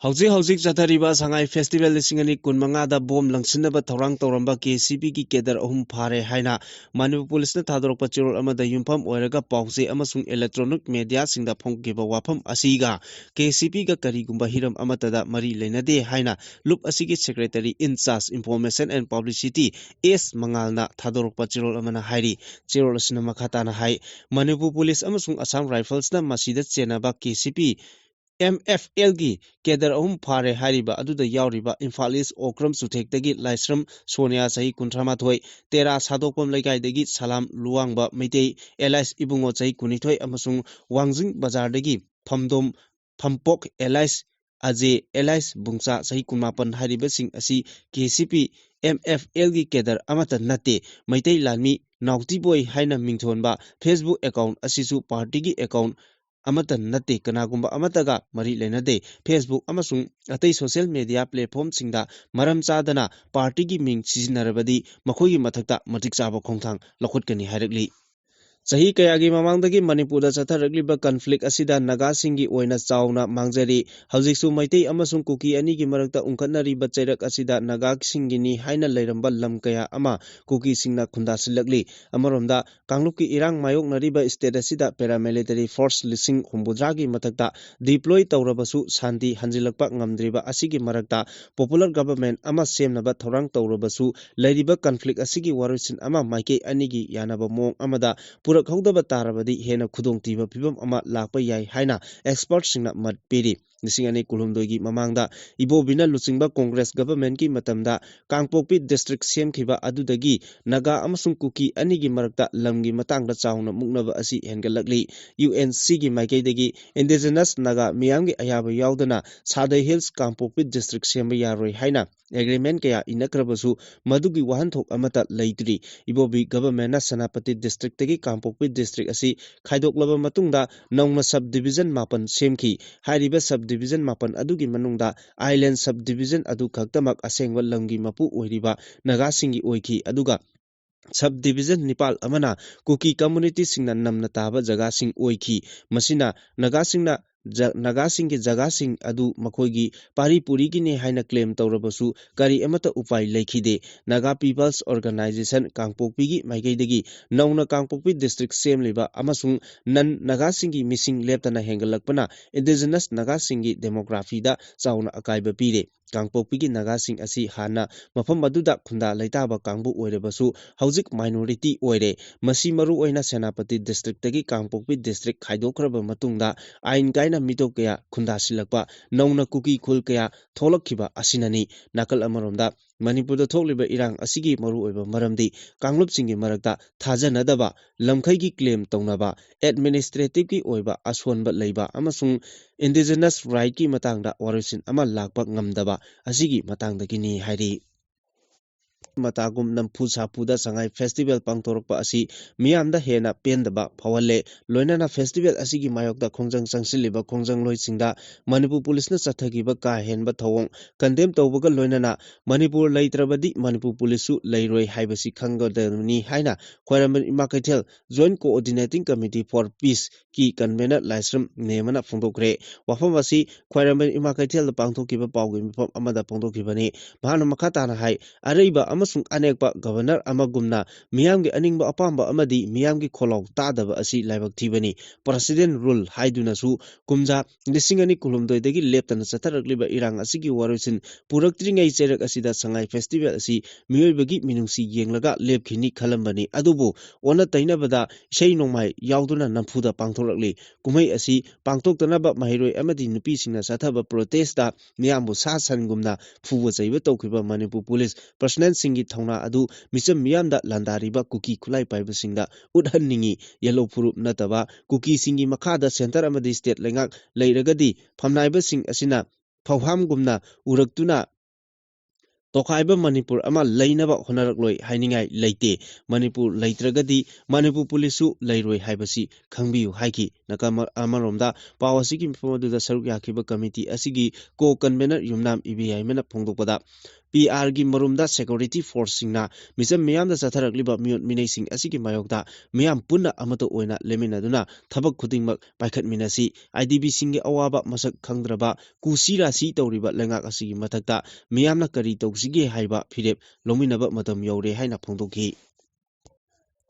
ꯍꯧꯖꯤꯛ ꯍꯧꯖꯤꯛ ꯆꯠꯊꯔꯤꯕ ꯁꯉꯥꯏ ꯐꯦꯁꯇꯤꯚꯦꯜ ꯂꯤꯁꯤꯡ ꯑꯅꯤ ꯀꯨꯟꯃꯉꯥꯗ ꯕꯣꯝ ꯂꯪꯁꯤꯟꯅꯕ ꯊꯧꯔꯥꯡ ꯇꯧꯔꯝꯕ KCPꯒꯤ ꯀꯦꯗꯔ ꯑꯍꯨꯝ ꯐꯥꯔꯦ ꯍꯥꯏꯅ ꯃꯅꯤꯄꯨꯔ ꯄꯨꯂꯤꯁꯅ ꯊꯥꯗꯣꯔꯛꯄ ꯆꯦꯔꯣꯜ ꯑꯃꯗ ꯌꯨꯝꯐꯝ ꯑꯣꯏꯔꯒ ꯄꯥꯎꯆꯦ ꯑꯃꯁꯨꯡ electronic mediaꯁꯤꯡꯗ ꯐꯣꯡꯈꯤꯕ ꯋꯥꯐꯝ ꯑꯁꯤꯒ KCPꯒ ꯀꯔꯤꯒꯨꯝꯕ ꯍꯤꯔꯝ ꯑꯃꯠꯇꯗ ꯃꯔꯤ ꯂꯩꯅꯗꯦ ꯍꯥꯏꯅ ꯂꯨꯞ ꯑꯁꯤꯒꯤ Secretary in charge Information and Publicity S ꯃꯉꯥꯜꯅ ꯊꯥꯗꯣꯔꯛꯄ ꯆꯦꯔꯣꯜ ꯑꯃꯅ ꯍꯥꯏꯔꯤ꯫ ꯆꯦꯔꯣꯜ ꯑꯁꯤꯅ ꯃꯈꯥ ꯇꯥꯅ ꯍꯥꯏ, ꯃꯅꯤꯄꯨꯔ ꯄꯨꯂꯤꯁ ꯑꯃꯁꯨꯡ ꯑꯁꯥꯝ ꯔꯥꯏꯐꯜꯁꯅ ꯃꯁꯤꯗ ꯆꯦꯟꯅꯕ KCP MFLꯒꯤ ꯀꯦꯗꯔ ꯑꯍꯨꯝ ꯐꯥꯔꯦ ꯍꯥꯏꯔꯤꯕ ꯑꯗꯨꯗ ꯌꯥꯎꯔꯤꯕ ꯏꯝꯐꯥꯜ ꯏꯁ ꯑꯣꯀ꯭ꯔꯝ ꯆꯨꯊꯦꯛꯇꯒꯤ ꯂꯥꯏꯁ꯭ꯔꯝ ꯁꯣꯅꯤꯌꯥ ꯆꯍꯤ ꯀꯨꯟꯊ꯭ꯔꯥ ꯃꯥꯊꯣꯏ, ꯇꯦꯔꯥ ꯁꯥꯗꯣꯛꯄꯝ ꯂꯩꯀꯥꯏꯗꯒꯤ ꯁꯂꯥꯝ ꯂꯨꯋꯥꯡꯕ ꯃꯩꯇꯩ alias ꯏꯕꯨꯡꯉꯣ ꯆꯍꯤ ꯀꯨꯟꯅꯤꯊꯣꯏ ꯑꯃꯁꯨꯡ ꯋꯥꯡꯖꯤꯡ ꯕꯖꯥꯔꯗꯒꯤ ꯐꯝꯗꯣꯝ ꯐꯝꯄꯣꯛ alias ꯑꯖꯦ alias ꯕꯨꯡꯆꯥ ꯆꯍꯤ ꯀꯨꯟꯃꯥꯄꯟ ꯍꯥꯏꯔꯤꯕꯁꯤꯡ ꯑꯁꯤ KCP MFLꯒꯤ ꯀꯦꯗꯔ ꯑꯃꯠꯇ ꯅꯠꯇꯦ꯫ ꯃꯩꯇꯩ ꯂꯥꯟꯃꯤ ꯅꯥꯎꯇꯤꯕꯣꯏ ꯍꯥꯏꯅ ꯃꯤꯡꯊꯣꯟꯕ Facebook account ꯑꯁꯤꯁꯨ ꯄꯥꯔꯇꯤꯒꯤ account ꯑꯃꯠꯇ ꯅꯠꯇꯦ, ꯀꯅꯥꯒꯨꯝꯕ ꯑꯃꯠꯇꯒ ꯃꯔꯤ ꯂꯩꯅꯗꯦ꯫ Facebook ꯑꯃꯁꯨꯡ ꯑꯇꯩ social media platformꯁꯤꯡꯗ ꯃꯔꯝ ꯆꯥꯗꯅ partyꯒꯤ ꯃꯤꯡ ꯁꯤꯖꯤꯟꯅꯔꯕꯗꯤ ꯃꯈꯣꯏꯒꯤ ꯃꯊꯛꯇ ꯃꯇꯤꯛ ꯆꯥꯕ ꯈꯣꯡꯊꯥꯡ ꯂꯧꯈꯠꯀꯅꯤ ꯍꯥꯏꯔꯛꯂꯤ꯫ ꯆꯍꯤ ꯀꯌꯥꯒꯤ ꯃꯃꯥꯡꯗꯒꯤ ꯃꯅꯤꯄꯨꯔꯗ ꯆꯠꯊꯔꯛꯂꯤꯕ conflict ꯑꯁꯤꯗ ꯅꯥꯒꯥꯁꯤꯡꯒꯤ ꯑꯣꯏꯅ ꯆꯥꯎꯅ ꯃꯥꯡꯖꯔꯤ꯫ ꯍꯧꯖꯤꯛꯁꯨ ꯃꯩꯇꯩ ꯑꯃꯁꯨꯡ ꯀꯨꯀꯤ ꯑꯅꯤꯒꯤ ꯃꯔꯛꯇ ꯎꯪꯈꯠꯅꯔꯤꯕ ꯆꯩꯔꯛ ꯑꯁꯤꯗ ꯅꯥꯒꯥꯁꯤꯡꯒꯤꯅꯤ ꯍꯥꯏꯅ ꯂꯩꯔꯝꯕ ꯂꯝ ꯀꯌꯥ ꯑꯃ ꯀꯨꯀꯤꯁꯤꯡꯅ ꯈꯨꯟꯗꯥꯁꯤꯜꯂꯛꯂꯤ꯫ ꯑꯃꯔꯣꯝꯗ, ꯀꯥꯡꯂꯨꯞꯀꯤ ꯏꯔꯥꯡ ꯃꯥꯌꯣꯛꯅꯔꯤꯕ state ꯑꯁꯤꯗ paramilitary force ꯂꯤꯁꯤꯡ ꯍꯨꯝꯐꯨꯇꯔꯥꯒꯤ ꯃꯊꯛꯇ deploy ꯇꯧꯔꯕꯁꯨ ꯁꯥꯟꯇꯤ ꯍꯟꯖꯤꯜꯂꯛꯄ ꯉꯝꯗ꯭ꯔꯤꯕ ꯑꯁꯤꯒꯤ ꯃꯔꯛꯇ popular government ꯑꯃ ꯁꯦꯝꯅꯕ ꯊꯧꯔꯥꯡ ꯇꯧꯔꯕꯁꯨ ꯂꯩꯔꯤꯕ conflict ꯑꯁꯤꯒꯤ ꯋꯥꯔꯣꯏꯁꯤꯟ ꯑꯃ ꯃꯥꯏꯀꯩ ꯑꯅꯤꯒꯤ ꯌꯥꯅꯕ ꯃꯑꯣꯡ ꯑꯃꯗ ꯄꯨꯔꯛꯍꯧꯗꯕ ꯇꯥꯔꯕꯗꯤ ꯍꯦꯟꯅ ꯈꯨꯗꯣꯡꯊꯤꯕ ꯐꯤꯕꯝ ꯑꯃ ꯂꯥꯛꯄ ꯌꯥꯏ ꯍꯥꯏꯅ expertꯁꯤꯡꯅ ꯃꯠ ꯄꯤꯔꯤ꯫ ꯂꯤꯁꯤꯡ ꯑꯅꯤ ꯀꯨꯟꯍꯨꯝꯗꯣꯏꯒꯤ ꯃꯃꯥꯡꯗ ꯏꯕꯣꯕꯤꯅ ꯂꯨꯆꯤꯡꯕ Congress governmentꯀꯤ ꯃꯇꯝꯗ ꯀꯥꯡꯄꯣꯛꯄꯤ district ꯁꯦꯝꯈꯤꯕ ꯑꯗꯨꯗꯒꯤ ꯅꯥꯒꯥ ꯑꯃꯁꯨꯡ ꯀꯨꯀꯤ ꯑꯅꯤꯒꯤ ꯃꯔꯛꯇ ꯂꯝꯒꯤ ꯃꯇꯥꯡꯗ ꯆꯥꯎꯅ ꯃꯨꯛꯅꯕ ꯑꯁꯤ ꯍꯦꯟꯒꯠꯂꯛꯂꯤ꯫ UNCꯒꯤ ꯃꯥꯏꯀꯩꯗꯒꯤ indigenous ꯅꯥꯒꯥ ꯃꯤꯌꯥꯝꯒꯤ ꯑꯌꯥꯕ ꯌꯥꯎꯗꯅ ꯁꯥꯗꯩ Hills ꯀꯥꯡꯄꯣꯛꯄꯤ district ꯁꯦꯝꯕ ꯌꯥꯔꯣꯏ ꯍꯥꯏꯅ agreement ꯀꯌꯥ ꯏꯅꯈ꯭ꯔꯕꯁꯨ ꯃꯗꯨꯒꯤ ꯋꯥꯍꯟꯊꯣꯛ ꯑꯃꯠꯇ ꯂꯩꯇ꯭ꯔꯤ꯫ ꯏꯕꯣꯕꯤ governmentꯅ ꯁꯦꯅꯥꯄꯇꯤ districtꯇꯒꯤ ꯀꯥꯡꯄꯣꯛꯄꯤ district ꯑꯁꯤ ꯈꯥꯏꯗꯣꯛꯂꯕ ꯃꯇꯨꯡꯗ ꯅꯧꯅ sub division ꯃꯥꯄꯟ ꯁꯦꯝꯈꯤ꯫ ꯍꯥꯏꯔꯤꯕ sub division ꯃꯥꯄꯟ ꯑꯗꯨꯒꯤ ꯃꯅꯨꯡꯗ Island sub division ꯑꯗꯨ ꯈꯛꯇꯃꯛ ꯑꯁꯦꯡꯕ ꯂꯝꯒꯤ ꯃꯄꯨ ꯑꯣꯏꯔꯤꯕ ꯅꯥꯒꯥꯁꯤꯡꯒꯤ ꯑꯣꯏꯈꯤ, ꯑꯗꯨꯒ sub division ꯅꯤꯄꯥꯜ ꯑꯃꯅ ꯀꯨꯀꯤ communityꯁꯤꯡꯅ ꯅꯝꯅ ꯇꯥꯕ ꯖꯒꯥꯁꯤꯡ ꯑꯣꯏꯈꯤ꯫ ꯃꯁꯤꯅ ꯅꯥꯒꯥꯁꯤꯡꯅ ꯖ-, ꯅꯥꯒꯥꯁꯤꯡꯒꯤ ꯖꯒꯥꯁꯤꯡ ꯑꯗꯨ ꯃꯈꯣꯏꯒꯤ ꯄꯥꯔꯤ ꯄꯨꯔꯤꯒꯤꯅꯤ ꯍꯥꯏꯅ claim ꯇꯧꯔꯕꯁꯨ ꯀꯔꯤ ꯑꯃꯠꯇ ꯎꯄꯥꯏ ꯂꯩꯈꯤꯗꯦ꯫ Naga People's Organisation ꯀꯥꯡꯄꯣꯛꯄꯤꯒꯤ ꯃꯥꯏꯀꯩꯗꯒꯤ ꯅꯧꯅ ꯀꯥꯡꯄꯣꯛꯄꯤ district ꯁꯦꯝꯂꯤꯕ ꯑꯃꯁꯨꯡ non ꯅꯥꯒꯥꯁꯤꯡꯒꯤ ꯃꯤꯁꯤꯡ ꯂꯦꯞꯇꯅ ꯍꯦꯟꯒꯠꯂꯛꯄꯅ indigenous ꯅꯥꯒꯥꯁꯤꯡꯒꯤ demographyꯗ ꯆꯥꯎꯅ ꯑꯀꯥꯏꯕ ꯄꯤꯔꯦ꯫ ꯀꯥꯡꯄꯣꯛꯄꯤꯒꯤ ꯅꯥꯒꯥꯁꯤꯡ ꯑꯁꯤ ꯍꯥꯟꯅ ꯃꯐꯝ ꯑꯗꯨꯗ ꯈꯨꯟꯗꯥ ꯂꯩꯇꯥꯕ ꯀꯥꯡꯕꯨ ꯑꯣꯏꯔꯕꯁꯨ ꯍꯧꯖꯤꯛ minority ꯑꯣꯏꯔꯦ꯫ ꯃꯁꯤ ꯃꯔꯨꯑꯣꯏꯅ ꯁꯦꯅꯥꯄꯇꯤ districtꯇꯒꯤ ꯀꯥꯡꯄꯣꯛꯄꯤ district ꯈꯥꯏꯗꯣꯛꯈ꯭ꯔꯕ ꯃꯇꯨꯡꯗ ꯑꯥꯏꯟ ꯀꯥꯏꯅ ꯃꯤꯇꯣꯞ ꯀꯌꯥ ꯈꯨꯟꯗꯥꯁꯤꯜꯂꯛꯄ, ꯅꯧꯅ ꯀꯨꯀꯤ ꯈꯨꯜ ꯀꯌꯥ ꯊꯣꯛꯂꯛꯈꯤꯕ ꯑꯁꯤꯅꯅꯤ꯫ ꯅꯥꯀꯜ ꯑꯃꯔꯣꯝꯗ ꯃꯅꯤꯄꯨꯔꯗ ꯊꯣꯛꯂꯤꯕ ꯏꯔꯥꯡ ꯑꯁꯤꯒꯤ ꯃꯔꯨꯑꯣꯏꯕ ꯃꯔꯝꯗꯤ ꯀꯥꯡꯂꯨꯞꯁꯤꯡꯒꯤ ꯃꯔꯛꯇ ꯊꯥꯖꯅꯗꯕ, ꯂꯝꯈꯩꯒꯤ claim ꯇꯧꯅꯕ, administrativeꯀꯤ ꯑꯣꯏꯕ ꯑꯁꯣꯟꯕ ꯂꯩꯕ ꯑꯃꯁꯨꯡ indigenous rightꯀꯤ ꯃꯇꯥꯡꯗ ꯋꯥꯔꯣꯏꯁꯤꯟ ꯑꯃ ꯂꯥꯛꯄ ꯉꯝꯗꯕ ꯑꯁꯤꯒꯤ ꯃꯇꯥꯡꯗꯒꯤꯅꯤ ꯍꯥꯏꯔꯤ꯫ ꯃꯇꯥꯒꯨꯝ ꯅꯝꯐꯨ ꯁꯥꯐꯨꯗ ꯁꯉꯥꯏ ꯐꯦꯁꯇꯤꯚꯦꯜ ꯄꯥꯡꯊꯣꯔꯛꯄ ꯑꯁꯤ ꯃꯤꯌꯥꯝꯗ ꯍꯦꯟꯅ ꯄꯦꯟꯗꯕ ꯐꯥꯎꯍꯜꯂꯦ꯫ ꯂꯣꯏꯅꯅ ꯐꯦꯁꯇꯤꯚꯦꯜ ꯑꯁꯤꯒꯤ ꯃꯥꯌꯣꯛꯇ ꯈꯣꯡꯖꯪ ꯆꯪꯁꯤꯜꯂꯤꯕ ꯈꯣꯡꯖꯪꯂꯣꯏꯁꯤꯡꯗ ꯃꯅꯤꯄꯨꯔ ꯄꯨꯂꯤꯁꯅ ꯆꯠꯊꯈꯤꯕ ꯀꯥ ꯍꯦꯟꯕ ꯊꯧꯑꯣꯡ ꯀꯟꯗꯦꯝ ꯇꯧꯕꯒ ꯂꯣꯏꯅꯅ ꯃꯅꯤꯄꯨꯔ ꯂꯩꯇ꯭ꯔꯕꯗꯤ ꯃꯅꯤꯄꯨꯔ ꯄꯨꯂꯤꯁꯁꯨ ꯂꯩꯔꯣꯏ ꯍꯥꯏꯕꯁꯤ ꯈꯪꯒꯗꯕꯅꯤ ꯍꯥꯏꯅ Khwairamband Ima Keithel joint coordinating committee for ꯄꯤꯁꯀꯤ ꯀꯟꯚꯦꯅꯔ ꯂꯥꯏꯁ꯭ꯔꯝ ꯅꯦꯃꯅ ꯐꯣꯡꯗꯣꯛꯈ꯭ꯔꯦ꯫ ꯋꯥꯐꯝ ꯑꯁꯤ ꯈ꯭ꯋꯥꯏꯔꯝꯕꯟ ꯏꯃꯥ ꯀꯩꯊꯦꯜꯗ ꯄꯥꯡꯊꯣꯛꯈꯤꯕ ꯄꯥꯎꯒꯤ ꯃꯤꯐꯝ ꯑꯃꯗ ꯐꯣꯡꯗꯣꯛꯈꯤꯕꯅꯤ꯫ ꯃꯍꯥꯛꯅ ꯃꯈꯥ ꯇꯥꯅ ꯍꯥꯏ, ꯑꯔꯩꯕ ꯑꯃꯁꯨꯡ ꯑꯅꯦꯛꯄ ꯒꯕꯔꯅꯔ ꯑꯃꯒꯨꯝꯅ ꯃꯤꯌꯥꯝꯒꯤ ꯑꯅꯤꯡꯕ ꯑꯄꯥꯝꯕ ꯑꯃꯗꯤ ꯃꯤꯌꯥꯝꯒꯤ ꯈꯣꯜꯂꯥꯎ ꯇꯥꯗꯕ ꯑꯁꯤ ꯂꯥꯏꯕꯛ ꯊꯤꯕꯅꯤ꯫ ꯄ꯭ꯔꯁꯤꯗꯦꯟ ꯔꯨꯜ ꯍꯥꯏꯗꯨꯅꯁꯨ ꯀꯨꯝꯖꯥ ꯂꯤꯁꯤꯡ ꯑꯅꯤ ꯀꯨꯟꯍꯨꯝꯗꯣꯏꯗꯒꯤ ꯂꯦꯞꯇꯅ ꯆꯠꯊꯔꯛꯂꯤꯕ ꯏꯔꯥꯡ ꯑꯁꯤꯒꯤ ꯋꯥꯔꯣꯏꯁꯤꯟ ꯄꯨꯔꯛꯇ꯭ꯔꯤꯉꯩ ꯆꯩꯔꯛ ꯑꯁꯤꯗ ꯁꯉꯥꯏ ꯐꯦꯁꯇꯤꯚꯦꯜ ꯑꯁꯤ ꯃꯤꯑꯣꯏꯕꯒꯤ ꯃꯤꯅꯨꯡꯁꯤ ꯌꯦꯡꯂꯒ ꯂꯦꯞꯈꯤꯅꯤ ꯈꯜꯂꯝꯕꯅꯤ꯫ ꯑꯗꯨꯕꯨ ꯑꯣꯟꯅ ꯇꯩꯅꯕꯗ ꯏꯁꯩ ꯅꯣꯡꯃꯥꯏ ꯌꯥꯎꯗꯨꯅ ꯅꯝꯐꯨꯗ ꯄꯥꯡꯊꯣꯔꯛꯂꯤ꯫ ꯀꯨꯝꯍꯩ ꯑꯁꯤ ꯄꯥꯡꯊꯣꯛꯇꯅꯕ ꯃꯍꯩꯔꯣꯏ ꯑꯃꯗꯤ ꯅꯨꯄꯤꯁꯤꯡꯅ ꯆꯠꯊꯕ ꯄ꯭ꯔꯣꯇꯦꯁꯇ ꯃꯤꯌꯥꯝꯕꯨ ꯁꯥ ꯁꯟꯒꯨꯝꯅ ꯐꯨꯕ ꯆꯩꯕ ꯇꯧꯈꯤꯕ ꯃꯅꯤꯄꯨꯔ ꯄꯨꯂꯤꯁ ꯄꯔꯁꯅꯦꯜꯁꯤꯡꯒꯤ ꯊꯧꯅꯥ ꯑꯗꯨ ꯃꯤꯆꯝ ꯃꯤꯌꯥꯝꯗ ꯂꯥꯟꯗꯥꯔꯤꯕ ꯀꯨꯀꯤ ꯈꯨꯠꯂꯥꯏ ꯄꯥꯏꯕꯁꯤꯡꯗ ꯎꯠꯍꯟꯅꯤꯡꯏ꯫ ꯌꯦꯜꯂꯣ ꯐꯨꯔꯨꯞ ꯅꯠꯇꯕ ꯀꯨꯀꯤꯁꯤꯡꯒꯤ ꯃꯈꯥꯗ ꯁꯦꯟꯇꯔ ꯑꯃꯗꯤ ꯁ꯭ꯇꯦꯠ ꯂꯩꯉꯥꯛ ꯂꯩꯔꯒꯗꯤ ꯐꯝꯅꯥꯏꯕꯁꯤꯡ ꯑꯁꯤꯅ ꯐꯧꯍꯥꯝꯒꯨꯝꯅ ꯎꯔꯛꯇꯨꯅ ꯇꯣꯈꯥꯏꯕ ꯃꯅꯤꯄꯨꯔ ꯑꯃ ꯂꯩꯅꯕ ꯍꯣꯠꯅꯔꯛꯂꯣꯏ ꯍꯥꯏꯅꯤꯡꯉꯥꯏ ꯂꯩꯇꯦ꯫ ꯃꯅꯤꯄꯨꯔ ꯂꯩꯇ꯭ꯔꯒꯗꯤ ꯃꯅꯤꯄꯨꯔ ꯄꯨꯂꯤꯁꯁꯨ ꯂꯩꯔꯣꯏ ꯍꯥꯏꯕꯁꯤ ꯈꯪꯕꯤꯌꯨ ꯍꯥꯏꯈꯤ꯫ ꯅꯥꯀꯜ ꯑꯃꯔꯣꯝꯗ ꯄꯥꯎ ꯑꯁꯤꯒꯤ ꯃꯤꯐꯝ ꯑꯗꯨꯗ ꯁꯔꯨꯛ ꯌꯥꯈꯤꯕ ꯀꯃꯤꯇꯤ ꯑꯁꯤꯒꯤ ꯀꯣ ꯀꯟꯚꯦꯅꯔ ꯌꯨꯝꯅꯥꯝ ꯏꯕꯦꯌꯥꯏꯃꯅ ꯐꯣꯡꯗꯣꯛꯄꯗ, ꯄꯤ ꯑꯥꯔꯒꯤ ꯃꯔꯨꯝꯗ ꯁꯦꯀ꯭ꯌꯨꯔꯤꯇꯤ ꯐꯣꯔꯁꯁꯤꯡꯅ ꯃꯤꯆꯝ ꯃꯤꯌꯥꯝꯗ ꯆꯠꯊꯔꯛꯂꯤꯕ ꯃꯤꯑꯣꯠ ꯃꯤꯅꯩꯁꯤꯡ ꯑꯁꯤꯒꯤ ꯃꯥꯌꯣꯛꯇ ꯃꯤꯌꯥꯝ ꯄꯨꯟꯅ ꯑꯃꯠꯇ ꯑꯣꯏꯅ ꯂꯦꯞꯃꯤꯟꯅꯗꯨꯅ ꯊꯕꯛ ꯈꯨꯗꯤꯡꯃꯛ ꯄꯥꯏꯈꯠꯃꯤꯟꯅꯁꯤ꯫ ꯑꯥꯏ ꯗꯤ ꯕꯤꯁꯤꯡꯒꯤ ꯑꯋꯥꯕ ꯃꯁꯛ ꯈꯪꯗ꯭ꯔꯕ ꯀꯨꯁꯤ ꯔꯥꯁꯤ ꯇꯧꯔꯤꯕ ꯂꯩꯉꯥꯛ ꯑꯁꯤꯒꯤ ꯃꯊꯛꯇ ꯃꯤꯌꯥꯝꯅ ꯀꯔꯤ ꯇꯧꯁꯤꯒꯦ ꯍꯥꯏꯕ ꯐꯤꯔꯦꯞ ꯂꯧꯃꯤꯟꯅꯕ ꯃꯇꯝ ꯌꯧꯔꯦ ꯍꯥꯏꯅ ꯐꯣꯡꯗꯣꯛꯈꯤ꯫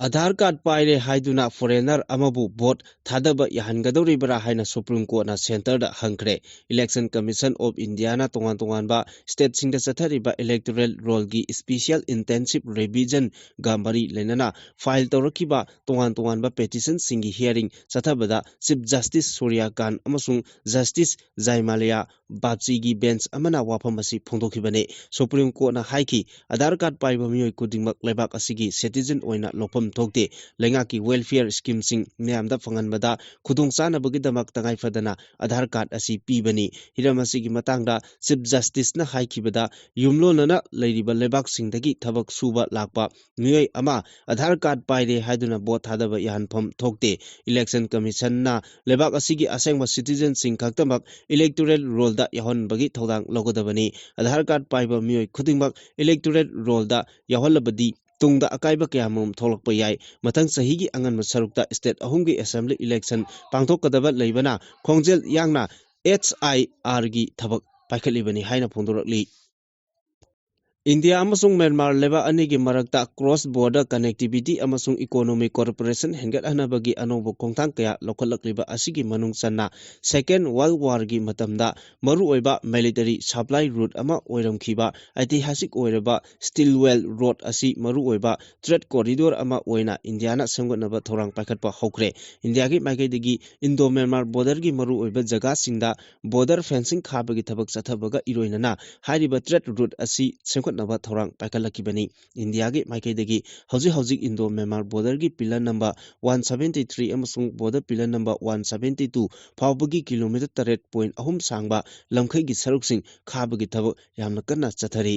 ꯑꯙꯥꯔ ꯀꯥꯔꯗ ꯄꯥꯏꯔꯦ ꯍꯥꯏꯗꯨꯅ ꯐꯣꯔꯦꯅꯔ ꯑꯃꯕꯨ ꯚꯣꯠ ꯊꯥꯗꯕ ꯌꯥꯍꯟꯒꯗꯧꯔꯤꯕ꯭ꯔꯥ ꯍꯥꯏꯅ ꯁꯨꯄ꯭ꯔꯤꯝ ꯀꯣꯔꯠꯅ ꯁꯦꯟꯇꯔꯗ ꯍꯪꯈ꯭ꯔꯦ꯫ ꯏꯂꯦꯛꯁꯟ ꯀꯃꯤꯁꯟ ꯑꯣꯐ ꯏꯟꯗꯤꯌꯥꯅ ꯇꯣꯉꯥꯟ ꯇꯣꯉꯥꯟꯕ ꯁ꯭ꯇꯦꯠꯁꯤꯡꯗ ꯆꯠꯊꯔꯤꯕ ꯏꯂꯦꯛꯇꯣꯔꯦꯜ ꯔꯣꯜꯒꯤ ꯏꯁꯄꯤꯁꯤꯌꯦꯜ ꯏꯟꯇꯦꯟꯁꯤꯞ ꯔꯤꯚꯤꯖꯟꯒ ꯃꯔꯤ ꯂꯩꯅꯅ ꯐꯥꯏꯜ ꯇꯧꯔꯛꯈꯤꯕ ꯇꯣꯉꯥꯟ ꯇꯣꯉꯥꯟꯕ ꯄꯦꯇꯤꯁꯟꯁꯤꯡꯒꯤ ꯍꯤꯌꯥꯔꯤꯡ ꯆꯠꯊꯕꯗ ꯆꯤꯐ ꯖꯁꯇꯤꯁ ꯁꯨꯔ꯭ꯌꯥꯀꯥꯟ ꯑꯃꯁꯨꯡ ꯖꯁꯇꯤꯁ ꯖꯥꯏꯃꯥꯂꯤꯌꯥ ꯕꯥꯞꯆꯤꯒꯤ ꯕꯦꯟꯆ ꯑꯃꯅ ꯋꯥꯐꯝ ꯑꯁꯤ ꯐꯣꯡꯗꯣꯛꯈꯤꯕꯅꯤ꯫ ꯁꯨꯄ꯭ꯔꯤꯝ ꯀꯣꯔꯠꯅ ꯍꯥꯏꯈꯤ, ꯑꯙꯥꯔ ꯀꯥꯔꯗ ꯄꯥꯏꯕ ꯃꯤꯑꯣꯏ ꯈꯨꯗꯤꯡꯃꯛ ꯂꯩꯕꯥꯛ ꯑꯁꯤꯒꯤ ꯁꯤꯇꯤꯖꯟ ꯑꯣꯏꯅ ꯂꯧꯐꯝ ꯊꯣꯛꯇꯦ꯫ ꯂꯩꯉꯥꯛꯀꯤ welfare schemeꯁꯤꯡ ꯃꯤꯌꯥꯝꯗ ꯐꯪꯍꯟꯕꯗ ꯈꯨꯗꯣꯡꯆꯥꯅꯕꯒꯤꯗꯃꯛ ꯇꯉꯥꯏ ꯐꯗꯅ ꯑꯙꯥꯔ ꯀꯥꯔꯗ ꯑꯁꯤ ꯄꯤꯕꯅꯤ꯫ ꯍꯤꯔꯝ ꯑꯁꯤꯒꯤ ꯃꯇꯥꯡꯗ Chief Justiceꯅ ꯍꯥꯏꯈꯤꯕꯗ, ꯌꯨꯝꯂꯣꯟꯅꯅ ꯂꯩꯔꯤꯕ ꯂꯩꯕꯥꯛꯁꯤꯡꯗꯒꯤ ꯊꯕꯛ ꯁꯨꯕ ꯂꯥꯛꯄ ꯃꯤꯑꯣꯏ ꯑꯃ ꯑꯙꯥꯔ ꯀꯥꯔꯗ ꯄꯥꯏꯔꯦ ꯍꯥꯏꯗꯨꯅ ꯚꯣꯠ ꯊꯥꯗꯕ ꯌꯥꯍꯟꯐꯝ ꯊꯣꯛꯇꯦ꯫ Election Commissionꯅ ꯂꯩꯕꯥꯛ ꯑꯁꯤꯒꯤ ꯑꯁꯦꯡꯕ citizenꯁꯤꯡ ꯈꯛꯇꯃꯛ electoral rollꯗ ꯌꯥꯎꯍꯟꯕꯒꯤ ꯊꯧꯗꯥꯡ ꯂꯧꯒꯗꯕꯅꯤ꯫ ꯑꯙꯥꯔ ꯀꯥꯔꯗ ꯄꯥꯏꯕ ꯃꯤꯑꯣꯏ ꯈꯨꯗꯤꯡꯃꯛ electoral rollꯗ ꯌꯥꯎꯍꯜꯂꯕꯗꯤ ꯇꯨꯡꯗ ꯑꯀꯥꯏꯕ ꯀꯌꯥꯃꯔꯨꯝ ꯊꯣꯛꯂꯛꯄ ꯌꯥꯏ꯫ ꯃꯊꯪ ꯆꯍꯤꯒꯤ ꯑꯉꯟꯕ ꯁꯔꯨꯛꯇ state ꯑꯍꯨꯝꯒꯤ assembly election ꯄꯥꯡꯊꯣꯛꯀꯗꯕ ꯂꯩꯕꯅ ꯈꯣꯡꯖꯦꯜ ꯌꯥꯡꯅ HIRꯒꯤ ꯊꯕꯛ ꯄꯥꯏꯈꯠꯂꯤꯕꯅꯤ ꯍꯥꯏꯅ ꯐꯣꯡꯗꯣꯔꯛꯂꯤ꯫ ꯏꯟꯗꯤꯌꯥ ꯑꯃꯁꯨꯡ ꯃ꯭ꯌꯥꯟꯃꯥꯔ ꯂꯩꯕꯥꯛ ꯑꯅꯤꯒꯤ ꯃꯔꯛꯇ cross border connectivity ꯑꯃꯁꯨꯡ economic cooperation ꯍꯦꯟꯒꯠꯍꯟꯅꯕꯒꯤ ꯑꯅꯧꯕ ꯈꯣꯡꯊꯥꯡ ꯀꯌꯥ ꯂꯧꯈꯠꯂꯛꯂꯤꯕ ꯑꯁꯤꯒꯤ ꯃꯅꯨꯡ ꯆꯟꯅ Second World Warꯒꯤ ꯃꯇꯝꯗ ꯃꯔꯨꯑꯣꯏꯕ military supply route ꯑꯃ ꯑꯣꯏꯔꯝꯈꯤꯕ ꯏꯇꯤꯍꯥꯁꯤꯛ ꯑꯣꯏꯔꯕ Stilwell Road ꯑꯁꯤ ꯃꯔꯨꯑꯣꯏꯕ trade corridor ꯑꯃ ꯑꯣꯏꯅ ꯏꯟꯗꯤꯌꯥꯅ ꯁꯦꯝꯒꯠꯅꯕ ꯊꯧꯔꯥꯡ ꯄꯥꯏꯈꯠꯄ ꯍꯧꯈ꯭ꯔꯦ꯫ ꯏꯟꯗꯤꯌꯥꯒꯤ ꯃꯥꯏꯀꯩꯗꯒꯤ Indo Myanmar borderꯒꯤ ꯃꯔꯨꯑꯣꯏꯕ ꯖꯒꯥꯁꯤꯡꯗ border fencing ꯈꯥꯕꯒꯤ ꯊꯕꯛ ꯆꯠꯊꯕꯒ ꯏꯔꯣꯏꯅꯅ ꯍꯥꯏꯔꯤꯕ trade route ꯑꯁꯤ ꯁꯦꯝꯒꯠꯅꯕ ꯊꯧꯔꯥꯡ ꯄꯥꯏꯈꯠꯂꯛꯈꯤꯕꯅꯤ꯫ ꯏꯟꯗꯤꯌꯥꯒꯤ ꯃꯥꯏꯀꯩꯗꯒꯤ ꯍꯧꯖꯤꯛ ꯍꯧꯖꯤꯛ Indo Myanmar borderꯒꯤ pillar number one seventy three ꯑꯃꯁꯨꯡ border pillar number one seventy two ꯐꯥꯎꯕꯒꯤ kilometre ꯇꯔꯦꯠ point ꯑꯍꯨꯝ ꯁꯥꯡꯕ ꯂꯝꯈꯩꯒꯤ ꯁꯔꯨꯛꯁꯤꯡ ꯈꯥꯕꯒꯤ ꯊꯕꯛ ꯌꯥꯝꯅ ꯀꯟꯅ ꯆꯠꯊꯔꯤ꯫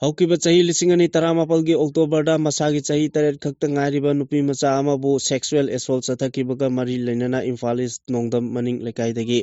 ꯍꯧꯈꯤꯕ ꯆꯍꯤ ꯂꯤꯁꯤꯡ ꯑꯅꯤ ꯇꯔꯥꯃꯥꯄꯜꯒꯤ Octoberꯗ ꯃꯁꯥꯒꯤ ꯆꯍꯤ ꯇꯔꯦꯠ ꯈꯛꯇ ꯉꯥꯏꯔꯤꯕ ꯅꯨꯄꯤ ꯃꯆꯥ ꯑꯃꯕꯨ sexual assault ꯆꯠꯊꯈꯤꯕꯒ ꯃꯔꯤ ꯂꯩꯅꯅ ꯏꯝꯐꯥꯜ ꯏꯁ ꯅꯣꯡꯗꯝ ꯃꯅꯤꯡ ꯂꯩꯀꯥꯏꯗꯒꯤ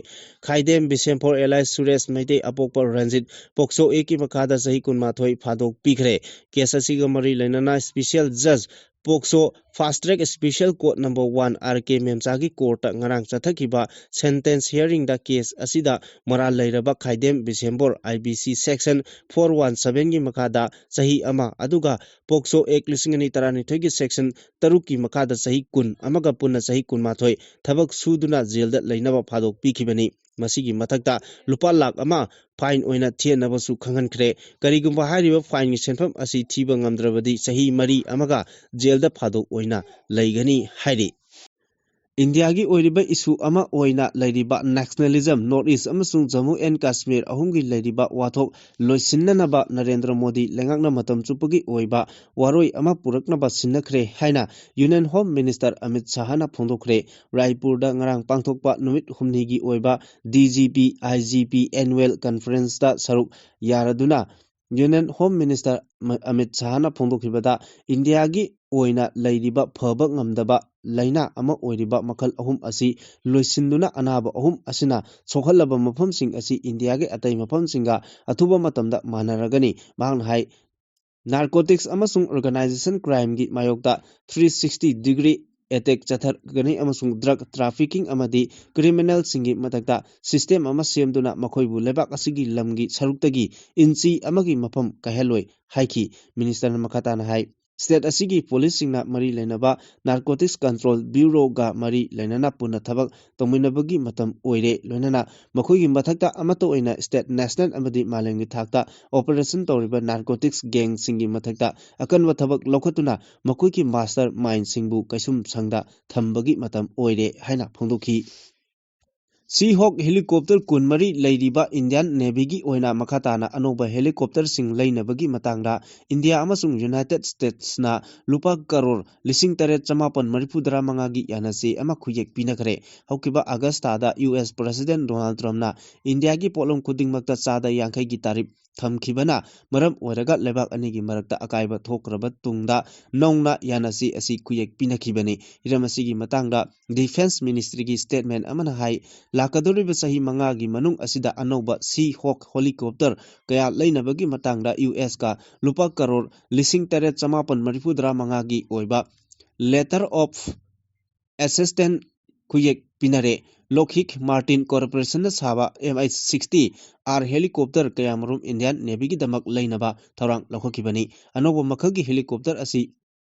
ꯈꯥꯏꯗꯦꯝ ꯕꯤꯁꯦꯝꯐꯣꯔ alias ꯁꯨꯔꯦꯁ ꯃꯩꯇꯩ ꯑꯄꯣꯛꯄ ꯔꯟꯖꯤꯠ POCSO Actꯀꯤ ꯃꯈꯥꯗ ꯆꯍꯤ ꯀꯨꯟꯃꯥꯊꯣꯏ ꯐꯥꯗꯣꯛ ꯄꯤꯈ꯭ꯔꯦ꯫ Case ꯑꯁꯤꯒ ꯃꯔꯤ ꯂꯩꯅꯅ special judge POCSO fast track special court number one R K ꯃꯦꯝꯆꯥꯒꯤ courtꯇ ꯉꯔꯥꯡ ꯆꯠꯊꯈꯤꯕ sentence hearingꯗ case ꯑꯁꯤꯗ ꯃꯔꯥꯜ ꯂꯩꯔꯕ ꯈꯥꯏꯗꯦꯝ ꯕꯤꯁꯦꯝꯕꯣꯔ I B C section four one sevenꯒꯤ ꯃꯈꯥꯗ ꯆꯍꯤ ꯑꯃ, ꯑꯗꯨꯒ POCSO Act ꯂꯤꯁꯤꯡ ꯑꯅꯤ ꯇꯔꯥꯅꯤꯊꯣꯏꯒꯤ section ꯇꯔꯨꯛꯀꯤ ꯃꯈꯥꯗ ꯆꯍꯤ ꯀꯨꯟ ꯑꯃꯒ ꯄꯨꯟꯅ ꯆꯍꯤ ꯀꯨꯟꯃꯥꯊꯣꯏ ꯊꯕꯛ ꯁꯨꯗꯨꯅ ꯖꯦꯜꯗ ꯂꯩꯅꯕ ꯐꯥꯗꯣꯛ ꯄꯤꯈꯤꯕꯅꯤ꯫ ꯃꯁꯤꯒꯤ ꯃꯊꯛꯇ ꯂꯨꯄꯥ ꯂꯥꯈ ꯑꯃ fine ꯑꯣꯏꯅ ꯊꯤꯍꯟꯅꯕꯁꯨ ꯈꯪꯍꯟꯈ꯭ꯔꯦ꯫ ꯀꯔꯤꯒꯨꯝꯕ ꯍꯥꯏꯔꯤꯕ fineꯒꯤ ꯁꯦꯟꯐꯝ ꯑꯁꯤ ꯊꯤꯕ ꯉꯝꯗ꯭ꯔꯕꯗꯤ ꯆꯍꯤ ꯃꯔꯤ ꯑꯃꯒ ꯖꯦꯜꯗ ꯐꯥꯗꯣꯛ ꯑꯣꯏꯅ ꯂꯩꯒꯅꯤ ꯍꯥꯏꯔꯤ꯫ ꯏꯟꯗꯤꯌꯥꯒꯤ ꯑꯣꯏꯔꯤꯕ ꯏꯁꯨ ꯑꯃ ꯑꯣꯏꯅ ꯂꯩꯔꯤꯕ ꯅꯦꯁꯅꯦꯂꯤꯖꯝ, ꯅꯣꯔꯠ ꯏꯁ ꯑꯃꯁꯨꯡ ꯖꯃꯨ ꯑꯦꯟ ꯀꯥꯁꯃꯤꯔ ꯑꯍꯨꯝꯒꯤ ꯂꯩꯔꯤꯕ ꯋꯥꯊꯣꯛ ꯂꯣꯏꯁꯤꯟꯅꯅꯕ ꯅꯔꯦꯟꯗ꯭ꯔ ꯃꯣꯗꯤ ꯂꯩꯉꯥꯛꯅ ꯃꯇꯝ ꯆꯨꯞꯄꯒꯤ ꯑꯣꯏꯕ ꯋꯥꯔꯣꯏ ꯑꯃ ꯄꯨꯔꯛꯅꯕ ꯁꯤꯟꯅꯈ꯭ꯔꯦ ꯍꯥꯏꯅ ꯌꯨꯅꯤꯌꯟ ꯍꯣꯝ ꯃꯤꯅꯤꯁꯇꯔ ꯑꯃꯤꯠ ꯁꯥꯍꯅ ꯐꯣꯡꯗꯣꯛꯈ꯭ꯔꯦ꯫ ꯔꯥꯏꯄꯨꯔꯗ ꯉꯔꯥꯡ ꯄꯥꯡꯊꯣꯛꯄ ꯅꯨꯃꯤꯠ ꯍꯨꯝꯅꯤꯒꯤ ꯑꯣꯏꯕ D G P I G P annual ꯀꯟꯐꯔꯦꯟꯁꯇ ꯁꯔꯨꯛ ꯌꯥꯔꯗꯨꯅ ꯌꯨꯅꯤꯌꯟ ꯍꯣꯝ ꯃꯤꯅꯤꯁꯇꯔ ꯃ-, ꯑꯃꯤꯠ ꯁꯥꯍꯅ ꯐꯣꯡꯗꯣꯛꯈꯤꯕꯗ, ꯏꯟꯗꯤꯌꯥꯒꯤ ꯑꯣꯏꯅ ꯂꯩꯔꯤꯕ ꯐꯕ ꯉꯝꯗꯕ ꯂꯥꯏꯅꯥ ꯑꯃ ꯑꯣꯏꯔꯤꯕ ꯃꯈꯜ ꯑꯍꯨꯝ ꯑꯁꯤ ꯂꯣꯏꯁꯤꯟꯗꯨꯅ ꯑꯅꯥꯕ ꯑꯍꯨꯝ ꯑꯁꯤꯅ ꯁꯣꯛꯍꯜꯂꯕ ꯃꯐꯝꯁꯤꯡ ꯑꯁꯤ ꯏꯟꯗꯤꯌꯥꯒꯤ ꯑꯇꯩ ꯃꯐꯝꯁꯤꯡꯒ ꯑꯊꯨꯕ ꯃꯇꯝꯗ ꯃꯥꯟꯅꯔꯒꯅꯤ꯫ ꯃꯍꯥꯛꯅ ꯍꯥꯏ, ꯅꯥꯔꯀꯣꯇꯤꯛꯁ ꯑꯃꯁꯨꯡ ꯑꯣꯔꯒꯅꯥꯏꯖꯦꯁꯟ ꯀ꯭ꯔꯥꯏꯝꯒꯤ ꯃꯥꯌꯣꯛꯇ ꯊ꯭ꯔꯤ ꯁꯤꯛꯁꯇꯤ ꯗꯤꯒ꯭ꯔꯤ ꯑꯦꯇꯦꯛ ꯆꯠꯊꯔꯛꯀꯅꯤ ꯑꯃꯁꯨꯡ ꯗ꯭ꯔꯒ ꯇ꯭ꯔꯥꯐꯤꯀꯤꯡ ꯑꯃꯗꯤ ꯀ꯭ꯔꯤꯃꯤꯅꯦꯜꯁꯤꯡꯒꯤ ꯃꯊꯛꯇ ꯁꯤꯁꯇꯦꯝ ꯑꯃ ꯁꯦꯝꯗꯨꯅ ꯃꯈꯣꯏꯕꯨ ꯂꯩꯕꯥꯛ ꯑꯁꯤꯒꯤ ꯂꯝꯒꯤ ꯁꯔꯨꯛꯇꯒꯤ ꯏꯟꯆꯤ ꯑꯃꯒꯤ ꯃꯐꯝ ꯀꯥꯏꯍꯜꯂꯣꯏ ꯍꯥꯏꯈꯤ꯫ ꯃꯤꯅꯤꯁꯇꯔꯅ ꯃꯈꯥ ꯇꯥꯅ ꯍꯥꯏ, ꯁ꯭ꯇꯦꯠ ꯑꯁꯤꯒꯤ ꯄꯨꯂꯤꯁꯁꯤꯡꯅ ꯃꯔꯤ ꯂꯩꯅꯕ ꯅꯥꯔꯀꯣꯇꯤꯛꯁ ꯀꯟꯇ꯭ꯔꯣꯜ ꯕ꯭ꯌꯨꯔꯣꯒ ꯃꯔꯤ ꯂꯩꯅꯅ ꯄꯨꯟꯅ ꯊꯕꯛ ꯇꯧꯃꯤꯟꯅꯕꯒꯤ ꯃꯇꯝ ꯑꯣꯏꯔꯦ, ꯂꯣꯏꯅꯅ ꯃꯈꯣꯏꯒꯤ ꯃꯊꯛꯇ ꯑꯃꯠꯇ ꯑꯣꯏꯅ ꯁ꯭ꯇꯦꯠ, ꯅꯦꯁꯅꯦꯜ ꯑꯃꯗꯤ ꯃꯥꯂꯦꯝꯒꯤ ꯊꯥꯛꯇ ꯑꯣꯄꯔꯦꯁꯟ ꯇꯧꯔꯤꯕ ꯅꯥꯔꯀꯣꯇꯤꯛꯁ ꯒꯦꯡꯁꯤꯡꯒꯤ ꯃꯊꯛꯇ ꯑꯀꯟꯕ ꯊꯕꯛ ꯂꯧꯈꯠꯇꯨꯅ ꯃꯈꯣꯏꯒꯤ ꯃꯥꯁꯇꯔ ꯃꯥꯏꯟꯁꯤꯡꯕꯨ ꯀꯩꯁꯨꯝꯁꯪꯗ ꯊꯝꯕꯒꯤ ꯃꯇꯝ ꯑꯣꯏꯔꯦ ꯍꯥꯏꯅ ꯐꯣꯡꯗꯣꯛꯈꯤ꯫ ꯁꯤ ꯍꯣꯛ ꯍꯦꯂꯤꯀꯣꯞꯇꯔ ꯀꯨꯟꯃꯔꯤ ꯂꯩꯔꯤꯕ ꯏꯟꯗꯤꯌꯟ ꯅꯦꯚꯤꯒꯤ ꯑꯣꯏꯅ ꯃꯈꯥ ꯇꯥꯅ ꯑꯅꯧꯕ ꯍꯦꯂꯤꯀꯣꯞꯇꯔꯁꯤꯡ ꯂꯩꯅꯕꯒꯤ ꯃꯇꯥꯡꯗ ꯏꯟꯗꯤꯌꯥ ꯑꯃꯁꯨꯡ ꯌꯨꯅꯥꯏꯇꯦꯗ ꯁ꯭ꯇꯦꯠꯁꯅ ꯂꯨꯄꯥ ꯀꯔꯣꯔ ꯂꯤꯁꯤꯡ ꯇꯔꯦꯠ ꯆꯃꯥꯄꯟ ꯃꯔꯤꯐꯨ ꯇꯔꯥ ꯃꯉꯥꯒꯤ ꯌꯥꯅꯆꯦ ꯑꯃ ꯈꯨꯌꯦꯛ ꯄꯤꯅꯈ꯭ꯔꯦ꯫ ꯍꯧꯈꯤꯕ ꯑꯥꯒꯁ ꯊꯥꯗ ꯌꯨ ꯑꯦꯁ ꯄ꯭ꯔꯦꯁꯤꯗꯦꯟꯠ ꯗꯣꯅꯥꯜꯗ ꯇ꯭ꯔꯝꯞꯅ ꯏꯟꯗꯤꯌꯥꯒꯤ ꯄꯣꯠꯂꯝ ꯈꯨꯗꯤꯡꯃꯛꯇ ꯆꯥꯗ ꯌꯥꯡꯈꯩꯒꯤ ꯇꯥꯔꯤꯐ ꯊꯝꯈꯤꯕꯅ ꯃꯔꯝ ꯑꯣꯏꯔꯒ ꯂꯩꯕꯥꯛ ꯑꯅꯤꯒꯤ ꯃꯔꯛꯇ ꯑꯀꯥꯏꯕ ꯊꯣꯛꯈ꯭ꯔꯕ ꯇꯨꯡꯗ ꯅꯧꯅ ꯌꯥꯅꯆꯦ ꯑꯁꯤ ꯈꯨꯌꯦꯛ ꯄꯤꯅꯈꯤꯕꯅꯤ꯫ ꯍꯤꯔꯝ ꯑꯁꯤꯒꯤ ꯃꯇꯥꯡꯗ ꯗꯤꯐꯦꯟꯁ ꯃꯤꯅꯤꯁꯇ꯭ꯔꯤꯒꯤ ꯁ꯭ꯇꯦꯠꯃꯦꯟ ꯑꯃꯅ ꯍꯥꯏ, ꯂꯥꯛꯀꯗꯧꯔꯤꯕ ꯆꯍꯤ ꯃꯉꯥꯒꯤ ꯃꯅꯨꯡ ꯑꯁꯤꯗ ꯑꯅꯧꯕ ꯁꯤ ꯍꯣꯛ ꯍꯦꯂꯤꯀꯣꯞꯇꯔ ꯀꯌꯥ ꯂꯩꯅꯕꯒꯤ ꯃꯇꯥꯡꯗ ꯌꯨ ꯑꯦꯁꯀ ꯂꯨꯄꯥ ꯀꯔꯣꯔ ꯂꯤꯁꯤꯡ ꯇꯔꯦꯠ ꯆꯃꯥꯄꯟ ꯃꯔꯤꯐꯨ ꯇꯔꯥ ꯃꯉꯥꯒꯤ ꯑꯣꯏꯕ letter of assistance ꯈꯨꯌꯦꯛ ꯄꯤꯅꯔꯦ꯫ ꯂꯣꯛꯍꯤꯗ ꯃꯥꯔꯇꯤꯟ ꯀꯣꯔꯄꯣꯔꯦꯁꯟꯅ ꯁꯥꯕ M H sixty R helicopter ꯀꯌꯥꯃꯔꯨꯝ ꯏꯟꯗꯤꯌꯟ ꯅꯦꯚꯤꯒꯤꯗꯃꯛ ꯂꯩꯅꯕ ꯊꯧꯔꯥꯡ ꯂꯧꯈꯠꯈꯤꯕꯅꯤ꯫ ꯑꯅꯧꯕ ꯃꯈꯜꯒꯤ ꯍꯦꯂꯤꯀꯣꯞꯇꯔ ꯑꯁꯤ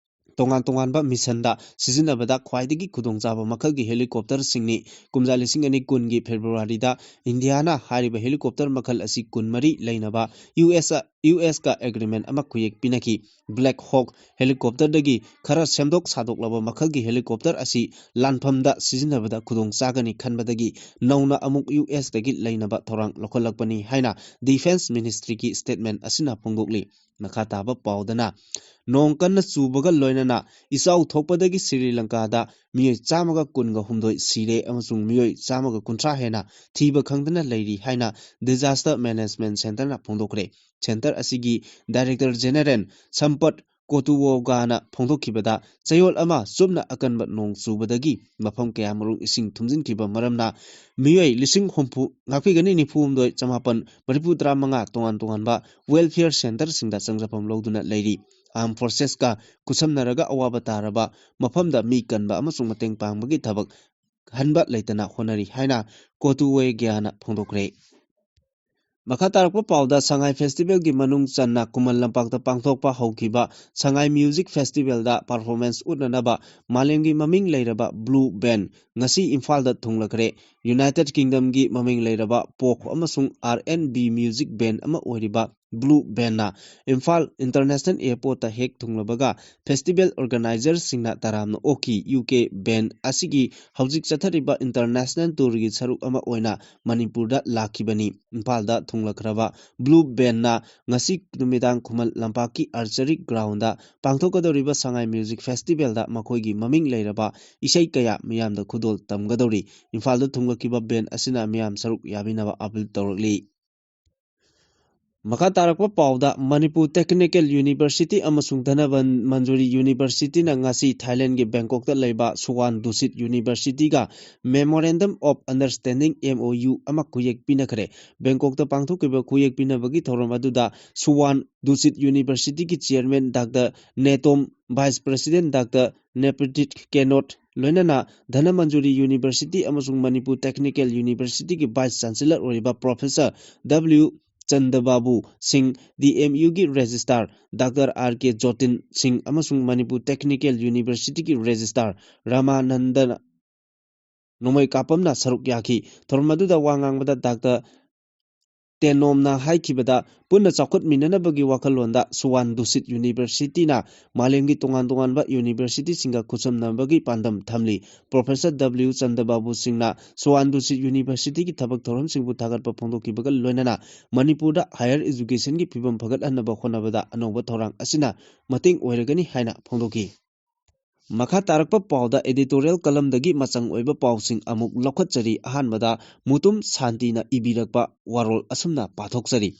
ꯇꯣꯉꯥꯟ ꯇꯣꯉꯥꯟꯕ ꯃꯤꯁꯟꯗ ꯁꯤꯖꯤꯟꯅꯕꯗ ꯈ꯭ꯋꯥꯏꯗꯒꯤ ꯈꯨꯗꯣꯡꯆꯥꯕ ꯃꯈꯜꯒꯤ helicopterꯁꯤꯡꯅꯤ꯫ ꯀꯨꯝꯖꯥ ꯂꯤꯁꯤꯡ ꯑꯅꯤ ꯀꯨꯟꯒꯤ Februaryꯗ ꯏꯟꯗꯤꯌꯥꯅ ꯍꯥꯏꯔꯤꯕ helicopter ꯃꯈꯜ ꯑꯁꯤ ꯀꯨꯟꯃꯔꯤ ꯂꯩꯅꯕ ꯌꯨ ꯑꯦꯁ, ꯌꯨ ꯑꯦꯁꯀ agreement ꯑꯃ ꯈꯨꯌꯦꯛ ꯄꯤꯅꯈꯤ꯫ Black Hawk helicopterꯗꯒꯤ ꯈꯔ ꯁꯦꯝꯗꯣꯛ ꯁꯥꯗꯣꯛꯂꯕ ꯃꯈꯜꯒꯤ helicopter ꯑꯁꯤ ꯂꯥꯟꯐꯝꯗ ꯁꯤꯖꯤꯟꯅꯕꯗ ꯈꯨꯗꯣꯡ ꯆꯥꯒꯅꯤ ꯈꯟꯕꯗꯒꯤ ꯅꯧꯅ ꯑꯃꯨꯛ ꯌꯨ ꯑꯦꯁꯇꯒꯤ ꯂꯩꯅꯕ ꯊꯧꯔꯥꯡ ꯂꯧꯈꯠꯂꯛꯄꯅꯤ ꯍꯥꯏꯅ Defence Ministryꯒꯤ statement ꯑꯁꯤꯅ ꯐꯣꯡꯗꯣꯛꯂꯤ꯫ ꯃꯈꯥ ꯇꯥꯕ ꯄꯥꯎꯗꯅ, ꯅꯣꯡ ꯀꯟꯅ ꯆꯨꯕꯒ ꯂꯣꯏꯅꯅ ꯏꯆꯥꯎ ꯊꯣꯛꯄꯗꯒꯤ ꯁ꯭ꯔꯤ ꯂꯪꯀꯥꯗ ꯃꯤꯑꯣꯏ ꯆꯥꯝꯃꯒ ꯀꯨꯟꯒ ꯍꯨꯝꯗꯣꯏ ꯁꯤꯔꯦ ꯑꯃꯁꯨꯡ ꯃꯤꯑꯣꯏ ꯆꯥꯝꯃꯒ ꯀꯨꯟꯊ꯭ꯔꯥ ꯍꯦꯟꯅ ꯊꯤꯕ ꯈꯪꯗꯅ ꯂꯩꯔꯤ ꯍꯥꯏꯅ Disaster Management Centreꯅ ꯐꯣꯡꯗꯣꯛꯈ꯭ꯔꯦ꯫ Centre ꯑꯁꯤꯒꯤ Director General ꯁꯝꯄꯠ ꯀꯣꯇꯨꯋꯣꯒꯥꯅ ꯐꯣꯡꯗꯣꯛꯈꯤꯕꯗ, ꯆꯌꯣꯜ ꯑꯃ ꯆꯨꯞꯅ ꯑꯀꯟꯕ ꯅꯣꯡ ꯆꯨꯕꯗꯒꯤ ꯃꯐꯝ ꯀꯌꯥꯃꯔꯨꯝ ꯏꯁꯤꯡ ꯊꯨꯝꯖꯤꯟꯈꯤꯕ ꯃꯔꯝꯅ ꯃꯤꯑꯣꯏ ꯂꯤꯁꯤꯡ ꯍꯨꯝꯐꯨ, ꯉꯥꯛꯄꯤꯒꯅꯤ, ꯅꯤꯐꯨ ꯍꯨꯝꯗꯣꯏ ꯆꯃꯥꯄꯟ ꯃꯔꯤꯐꯨ ꯇꯔꯥ ꯃꯉꯥ ꯇꯣꯉꯥꯟ ꯇꯣꯉꯥꯟꯕ welfare centreꯁꯤꯡꯗ ꯆꯪꯖꯐꯝ ꯂꯧꯗꯨꯅ ꯂꯩꯔꯤ꯫ Armed Forcesꯀ ꯈꯨꯠꯁꯝꯅꯔꯒ ꯑꯋꯥꯕ ꯇꯥꯔꯕ ꯃꯐꯝꯗ ꯃꯤ ꯀꯟꯕ ꯑꯃꯁꯨꯡ ꯃꯇꯦꯡ ꯄꯥꯡꯕꯒꯤ ꯊꯕꯛ ꯍꯟꯕ ꯂꯩꯇꯅ ꯍꯣꯠꯅꯔꯤ ꯍꯥꯏꯅ ꯀꯣꯇꯨꯋꯦꯒ꯭ꯌꯥꯅ ꯐꯣꯡꯗꯣꯛꯈ꯭ꯔꯦ꯫ ꯃꯈꯥ ꯇꯥꯔꯛꯄ ꯄꯥꯎꯗ, ꯁꯉꯥꯏ Festivalꯒꯤ ꯃꯅꯨꯡ ꯆꯟꯅ ꯈꯨꯃꯟ ꯂꯝꯄꯥꯛꯇ ꯄꯥꯡꯊꯣꯛꯄ ꯍꯧꯈꯤꯕ ꯁꯉꯥꯏ Music Festivalꯗ performance ꯎꯠꯅꯅꯕ ꯃꯥꯂꯦꯝꯒꯤ ꯃꯃꯤꯡ ꯂꯩꯔꯕ Blue Band ꯉꯁꯤ ꯏꯝꯐꯥꯜꯗ ꯊꯨꯡꯂꯈ꯭ꯔꯦ꯫ United Kingdomꯒꯤ ꯃꯃꯤꯡ ꯂꯩꯔꯕ pop ꯑꯃꯁꯨꯡ R and B music band ꯑꯃ ꯑꯣꯏꯔꯤꯕ Blue Bandꯅ ꯏꯝꯐꯥꯜ International Airportꯇ ꯍꯦꯛ ꯊꯨꯡꯂꯕꯒ, festival organizerꯁꯤꯡꯅ ꯇꯔꯥꯝꯅ ꯑꯣꯛꯈꯤ꯫ U K band ꯑꯁꯤꯒꯤ ꯍꯧꯖꯤꯛ ꯆꯠꯊꯔꯤꯕ international tourꯒꯤ ꯁꯔꯨꯛ ꯑꯃ ꯑꯣꯏꯅ ꯃꯅꯤꯄꯨꯔꯗ ꯂꯥꯛꯈꯤꯕꯅꯤ꯫ ꯏꯝꯐꯥꯜꯗ ꯊꯨꯡꯂꯈ꯭ꯔꯕ Blue Bandꯅ ꯉꯁꯤ ꯅꯨꯃꯤꯗꯥꯡ ꯈꯨꯃꯟ ꯂꯝꯄꯥꯛꯀꯤ archery groundꯗ ꯄꯥꯡꯊꯣꯛꯀꯗꯧꯔꯤꯕ ꯁꯉꯥꯏ Music Festivalꯗ ꯃꯈꯣꯏꯒꯤ ꯃꯃꯤꯡ ꯂꯩꯔꯕ ꯏꯁꯩ ꯀꯌꯥ ꯃꯤꯌꯥꯝꯗ ꯈꯨꯗꯣꯜ ꯇꯝꯒꯗꯧꯔꯤ꯫ ꯏꯝꯐꯥꯜꯗ ꯊꯨꯡꯂꯈꯤꯕ band ꯑꯁꯤꯅ ꯃꯤꯌꯥꯝ ꯁꯔꯨꯛ ꯌꯥꯕꯤꯅꯕ appeal ꯇꯧꯔꯛꯂꯤ꯫ ꯃꯈꯥ ꯇꯥꯔꯛꯄ ꯄꯥꯎꯗ, ꯃꯅꯤꯄꯨꯔ Technical University ꯑꯃꯁꯨꯡ ꯙꯅꯃꯟꯖꯨꯔꯤ Universityꯅ ꯉꯁꯤ ꯊꯥꯏꯂꯦꯟꯒꯤ ꯕꯦꯡꯀꯣꯛꯇ ꯂꯩꯕ Xuan ꯗꯨꯁꯤꯠ Universityꯒ Memorandum of Understanding, M O U, ꯑꯃ ꯈꯨꯌꯦꯛ ꯄꯤꯅꯈ꯭ꯔꯦ꯫ ꯕꯦꯡꯀꯣꯛꯇ ꯄꯥꯡꯊꯣꯛꯈꯤꯕ ꯈꯨꯌꯦꯛ ꯄꯤꯅꯕꯒꯤ ꯊꯧꯔꯝ ꯑꯗꯨꯗ Xuan ꯗꯨꯁꯤꯠ Universityꯒꯤ chairman Doctor Netom, vice president Doctor Nepitit Kenot, ꯂꯣꯏꯅꯅ ꯙꯅꯃꯟꯖꯨꯔꯤ University ꯑꯃꯁꯨꯡ ꯃꯅꯤꯄꯨꯔ Technical Universityꯒꯤ vice chancellor ꯑꯣꯏꯔꯤꯕ Professor W ꯆꯟꯗꯕꯥꯕꯨ ꯁꯤꯡ, ꯗꯤ ꯑꯦꯝ ꯌꯨꯒꯤ ꯔꯦꯖꯤꯁꯇ꯭ꯔꯥꯔ ꯗꯥꯛꯇꯔ ꯑꯥꯔ ꯀꯦ ꯖꯣꯇꯤꯟ ꯁꯤꯡ ꯑꯃꯁꯨꯡ ꯃꯅꯤꯄꯨꯔ ꯇꯦꯛꯅꯤꯀꯦꯜ ꯌꯨꯅꯤꯚꯔꯁꯤꯇꯤꯒꯤ ꯔꯦꯖꯤꯁꯇ꯭ꯔꯥꯔ ꯔꯃꯥꯅꯟꯗ ꯅꯣꯡꯃꯩ ꯀꯥꯄꯝꯅ ꯁꯔꯨꯛ ꯌꯥꯈꯤ꯫ ꯊꯧꯔꯝ ꯑꯗꯨꯗ ꯋꯥ ꯉꯥꯡꯕꯗ ꯗꯥꯛꯇꯔ ꯇꯦꯅꯣꯝꯅ ꯍꯥꯏꯈꯤꯕꯗ, ꯄꯨꯟꯅ ꯆꯥꯎꯈꯠꯃꯤꯟꯅꯅꯕꯒꯤ ꯋꯥꯈꯜꯂꯣꯟꯗ ꯁꯨꯋꯥꯟ ꯗꯨꯁꯤꯠ ꯌꯨꯅꯤꯚꯔꯁꯤꯇꯤꯅ ꯃꯥꯂꯦꯝꯒꯤ ꯇꯣꯉꯥꯟ ꯇꯣꯉꯥꯟꯕ ꯌꯨꯅꯤꯚꯔꯁꯤꯇꯤꯁꯤꯡꯒ ꯈꯨꯠꯁꯝꯅꯕꯒꯤ ꯄꯥꯟꯗꯝ ꯊꯝꯂꯤ꯫ ꯄ꯭ꯔꯣꯐꯦꯁꯔ ꯗꯕ꯭ꯂꯤꯌꯨ ꯆꯟꯗꯕꯥꯕꯨ ꯁꯤꯡꯅ ꯁꯨꯋꯥꯟ ꯗꯨꯁꯤꯠ ꯌꯨꯅꯤꯚꯔꯁꯤꯇꯤꯒꯤ ꯊꯕꯛ ꯊꯧꯔꯝꯁꯤꯡꯕꯨ ꯊꯥꯒꯠꯄ ꯐꯣꯡꯗꯣꯛꯈꯤꯕꯒ ꯂꯣꯏꯅꯅ ꯃꯅꯤꯄꯨꯔꯗ ꯍꯥꯌꯔ ꯏꯖꯨꯀꯦꯁꯟꯒꯤ ꯐꯤꯕꯝ ꯐꯒꯠꯍꯟꯅꯕ ꯍꯣꯠꯅꯕꯗ ꯑꯅꯧꯕ ꯊꯧꯔꯥꯡ ꯑꯁꯤꯅ ꯃꯇꯦꯡ ꯑꯣꯏꯔꯒꯅꯤ ꯍꯥꯏꯅ ꯐꯣꯡꯗꯣꯛꯈꯤ꯫ ꯃꯈꯥ ꯇꯥꯔꯛꯄ ꯄꯥꯎꯗ editorial columnꯗꯒꯤ ꯃꯆꯪ ꯑꯣꯏꯕ ꯄꯥꯎꯁꯤꯡ ꯑꯃꯨꯛ ꯂꯧꯈꯠꯆꯔꯤ꯫ ꯑꯍꯥꯟꯕꯗ ꯃꯨꯇꯨꯝ ꯁꯥꯟꯇꯤꯅ ꯏꯕꯤꯔꯛꯄ ꯋꯥꯔꯣꯜ ꯑꯁꯨꯝꯅ ꯄꯥꯊꯣꯛꯆꯔꯤ꯫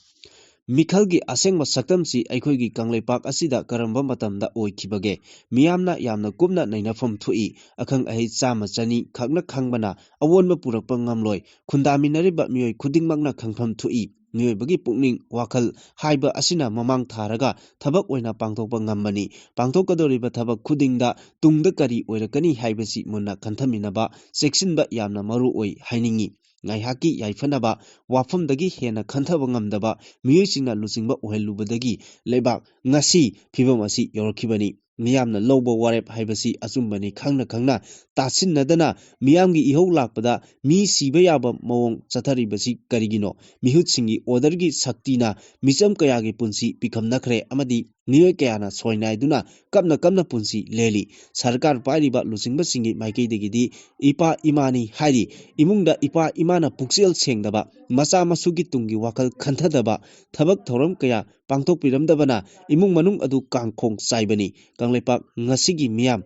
ꯃꯤꯈꯜꯒꯤ ꯑꯁꯦꯡꯕ ꯁꯛꯇꯝꯁꯤ ꯑꯩꯈꯣꯏꯒꯤ ꯀꯪꯂꯩꯄꯥꯛ ꯑꯁꯤꯗ ꯀꯔꯝꯕ ꯃꯇꯝꯗ ꯑꯣꯏꯈꯤꯕꯒꯦ? ꯃꯤꯌꯥꯝꯅ ꯌꯥꯝꯅ ꯀꯨꯞꯅ ꯅꯩꯅꯐꯝ ꯊꯣꯛꯏ꯫ ꯑꯈꯪ ꯑꯍꯩ ꯆꯥꯝꯃ ꯆꯅꯤ ꯈꯛꯅ ꯈꯪꯕꯅ ꯑꯑꯣꯟꯕ ꯄꯨꯔꯛꯄ ꯉꯝꯂꯣꯏ꯫ ꯈꯨꯟꯗꯥꯃꯤꯟꯅꯔꯤꯕ ꯃꯤꯑꯣꯏ ꯈꯨꯗꯤꯡꯃꯛꯅ ꯈꯪꯐꯝ ꯊꯣꯛꯏ꯫ ꯃꯤꯑꯣꯏꯕꯒꯤ ꯄꯨꯛꯅꯤꯡ ꯋꯥꯈꯜ ꯍꯥꯏꯕ ꯑꯁꯤꯅ ꯃꯃꯥꯡ ꯊꯥꯔꯒ ꯊꯕꯛ ꯑꯣꯏꯅ ꯄꯥꯡꯊꯣꯛꯄ ꯉꯝꯕꯅꯤ꯫ ꯄꯥꯡꯊꯣꯛꯀꯗꯧꯔꯤꯕ ꯊꯕꯛ ꯈꯨꯗꯤꯡꯗ ꯇꯨꯡꯗ ꯀꯔꯤ ꯑꯣꯏꯔꯛꯀꯅꯤ ꯍꯥꯏꯕꯁꯤ ꯃꯨꯟꯅ ꯈꯟꯊꯃꯤꯟꯅꯕ, ꯆꯦꯛꯁꯤꯟꯕ ꯌꯥꯝꯅ ꯃꯔꯨ ꯑꯣꯏ ꯍꯥꯏꯅꯤꯡꯏ꯫ ꯉꯥꯏꯍꯥꯛꯀꯤ ꯌꯥꯏꯐꯅꯕ ꯋꯥꯐꯝꯗꯒꯤ ꯍꯦꯟꯅ ꯈꯟꯊꯕ ꯉꯝꯗꯕ ꯃꯤꯑꯣꯏꯁꯤꯡꯅ ꯂꯨꯆꯤꯡꯕ ꯑꯣꯏꯍꯜꯂꯨꯕꯗꯒꯤ ꯂꯩꯕꯥꯛ ꯉꯁꯤ ꯐꯤꯕꯝ ꯑꯁꯤ ꯌꯧꯔꯛꯈꯤꯕꯅꯤ꯫ ꯃꯤꯌꯥꯝꯅ ꯂꯧꯕ ꯋꯥꯔꯦꯞ ꯍꯥꯏꯕꯁꯤ ꯑꯆꯨꯝꯕꯅꯤ ꯈꯪꯅ ꯈꯪꯅ ꯇꯥꯁꯤꯟꯅꯗꯅ ꯃꯤꯌꯥꯝꯒꯤ ꯏꯍꯧ ꯂꯥꯛꯄꯗ ꯃꯤ ꯁꯤꯕ ꯌꯥꯕ ꯃꯑꯣꯡ ꯆꯠꯊꯔꯤꯕꯁꯤ ꯀꯔꯤꯒꯤꯅꯣ? ꯃꯤꯍꯨꯠꯁꯤꯡꯒꯤ orderꯒꯤ ꯁꯛꯇꯤꯅ ꯃꯤꯆꯝ ꯀꯌꯥꯒꯤ ꯄꯨꯟꯁꯤ ꯄꯤꯈꯝꯅꯈ꯭ꯔꯦ ꯑꯃꯗꯤ ꯃꯤꯑꯣꯏ ꯀꯌꯥꯅ ꯁꯣꯏꯅꯥꯏꯗꯨꯅ ꯀꯞꯅ ꯀꯞꯅ ꯄꯨꯟꯁꯤ ꯂꯦꯜꯂꯤ꯫ ꯁꯔꯀꯥꯔ ꯄꯥꯏꯔꯤꯕ ꯂꯨꯆꯤꯡꯕꯁꯤꯡꯒꯤ ꯃꯥꯏꯀꯩꯗꯒꯤꯗꯤ ꯏꯄꯥ ꯏꯃꯥꯅꯤ ꯍꯥꯏꯔꯤ꯫ ꯏꯃꯨꯡꯗ ꯏꯄꯥ ꯏꯃꯥꯅ ꯄꯨꯛꯆꯦꯜ ꯁꯦꯡꯗꯕ, ꯃꯆꯥ ꯃꯁꯨꯒꯤ ꯇꯨꯡꯒꯤ ꯋꯥꯈꯜ ꯈꯟꯊꯗꯕ, ꯊꯕꯛ ꯊꯧꯔꯝ ꯀꯌꯥ ꯄꯥꯡꯊꯣꯛꯄꯤꯔꯝꯗꯕꯅ ꯏꯃꯨꯡ ꯃꯅꯨꯡ ꯑꯗꯨ ꯀꯥꯡꯈꯣꯡ ꯆꯥꯏꯕꯅꯤ꯫ ꯀꯪꯂꯩꯄꯥꯛ ꯉꯁꯤꯒꯤ ꯃꯤꯌꯥꯝ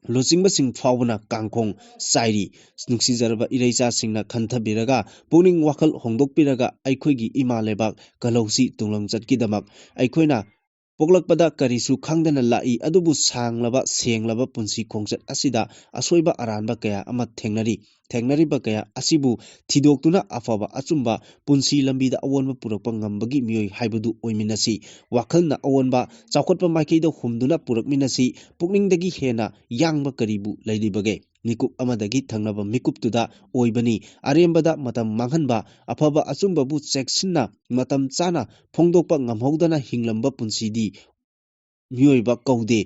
ꯂꯨꯆꯤꯡꯕꯁꯤꯡ ꯐꯥꯎꯕꯅ ꯀꯥꯡꯈꯣꯡ ꯆꯥꯏꯔꯤ꯫ ꯅꯨꯡꯁꯤꯖꯔꯕ ꯏꯔꯩꯆꯥꯁꯤꯡꯅ ꯈꯟꯊꯕꯤꯔꯒ, ꯄꯨꯛꯅꯤꯡ ꯋꯥꯈꯜ ꯍꯣꯡꯗꯣꯛꯄꯤꯔꯒ, ꯑꯩꯈꯣꯏꯒꯤ ꯏꯃꯥ ꯂꯩꯕꯥꯛ ꯀꯜꯍꯧꯁꯤ꯫ ꯇꯨꯡꯂꯝꯆꯠꯀꯤꯗꯃꯛ ꯑꯩꯈꯣꯏꯅ ꯄꯣꯛꯂꯛꯄꯗ ꯀꯔꯤꯁꯨ ꯈꯪꯗꯅ ꯂꯥꯛꯏ, ꯑꯗꯨꯕꯨ ꯁꯥꯡꯂꯕ ꯁꯦꯡꯂꯕ ꯄꯨꯟꯁꯤ ꯈꯣꯡꯆꯠ ꯑꯁꯤꯗ ꯑꯁꯣꯏꯕ ꯑꯔꯥꯟꯕ ꯀꯌꯥ ꯑꯃ ꯊꯦꯡꯅꯔꯤ꯫ ꯊꯦꯡꯅꯔꯤꯕ ꯀꯌꯥ ꯑꯁꯤꯕꯨ ꯊꯤꯗꯣꯛꯇꯨꯅ ꯑꯐꯕ ꯑꯆꯨꯝꯕ ꯄꯨꯟꯁꯤ ꯂꯝꯕꯤꯗ ꯑꯑꯣꯟꯕ ꯄꯨꯔꯛꯄ ꯉꯝꯕꯒꯤ ꯃꯤꯑꯣꯏ ꯍꯥꯏꯕꯗꯨ ꯑꯣꯏꯃꯤꯟꯅꯁꯤ꯫ ꯋꯥꯈꯜꯅ ꯑꯑꯣꯟꯕ ꯆꯥꯎꯈꯠꯄ ꯃꯥꯏꯀꯩꯗ ꯍꯨꯝꯗꯨꯅ ꯄꯨꯔꯛꯃꯤꯟꯅꯁꯤ꯫ ꯄꯨꯛꯅꯤꯡꯗꯒꯤ ꯍꯦꯟꯅ ꯌꯥꯡꯕ ꯀꯔꯤꯕꯨ ꯂꯩꯔꯤꯕꯒꯦ? ꯃꯤꯀꯨꯞ ꯑꯃꯗꯒꯤ ꯊꯪꯅꯕ ꯃꯤꯀꯨꯞꯇꯨꯗ ꯑꯣꯏꯕꯅꯤ꯫ ꯑꯔꯦꯝꯕꯗ ꯃꯇꯝ ꯃꯥꯡꯍꯟꯕ, ꯑꯐꯕ ꯑꯆꯨꯝꯕꯕꯨ ꯆꯦꯛꯁꯤꯟꯅ ꯃꯇꯝ ꯆꯥꯅ ꯐꯣꯡꯗꯣꯛꯄ ꯉꯝꯍꯧꯗꯅ ꯍꯤꯡꯂꯝꯕ ꯄꯨꯟꯁꯤꯗꯤ ꯃꯤꯑꯣꯏꯕ ꯀꯧꯗꯦ꯫